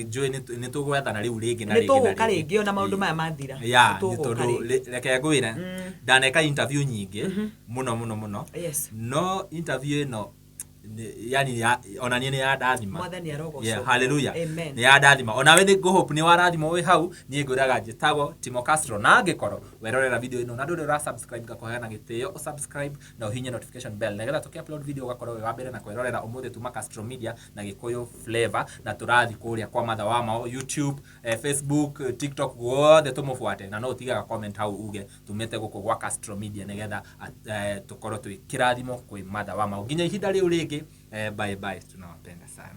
B: njũĩ nĩ tũgwethana rĩu rĩngĩ na
A: Nĩ
B: rĩngĩ na
A: tũgũka
B: rĩngĩ.
A: rĩngĩ ona maũndũ maya mathira.
B: Ya,
A: Nĩ
B: nĩ
A: tũgũka
B: tondũ
A: rĩngĩ.
B: reke ngwĩre, ndaneka interview nyingĩ mũno mũno mũno, no interview ĩno yani ona niĩ nĩ yandathima.
A: Mwathani arogocwo.
B: Yeah, hallelujah.
A: Amen.
B: Nĩ yandathima, onawe nĩ ngũhope nĩ warathimwo wĩ hau. Niĩ ngwĩraga njĩtagwo Timo Castro, na angĩkorwo werorera video ĩno na ndũrĩ ũra subscribe, ngakũheana gĩtĩo ũsubscribe na ũhinye notification bell nĩgetha tũkĩ upload video ũgakorwo wĩ wa mbere na kwĩrorera. Ũmũthĩ tuma Castro Media na Gĩkũyũ Flavor, na tũrathiĩ kũrĩa kwa Martha wa Mao YouTube, Facebook, TikTok, guothe tũmũbuate, na no ũtigaga comment hau uge tumĩte gũkũ gwa Castro Media nĩgetha tũkorwo twĩ kĩrathimo kwĩ Martha wa Mao. Nginya ihinda rĩu rĩngĩ, bye bye, tunawapenda sana.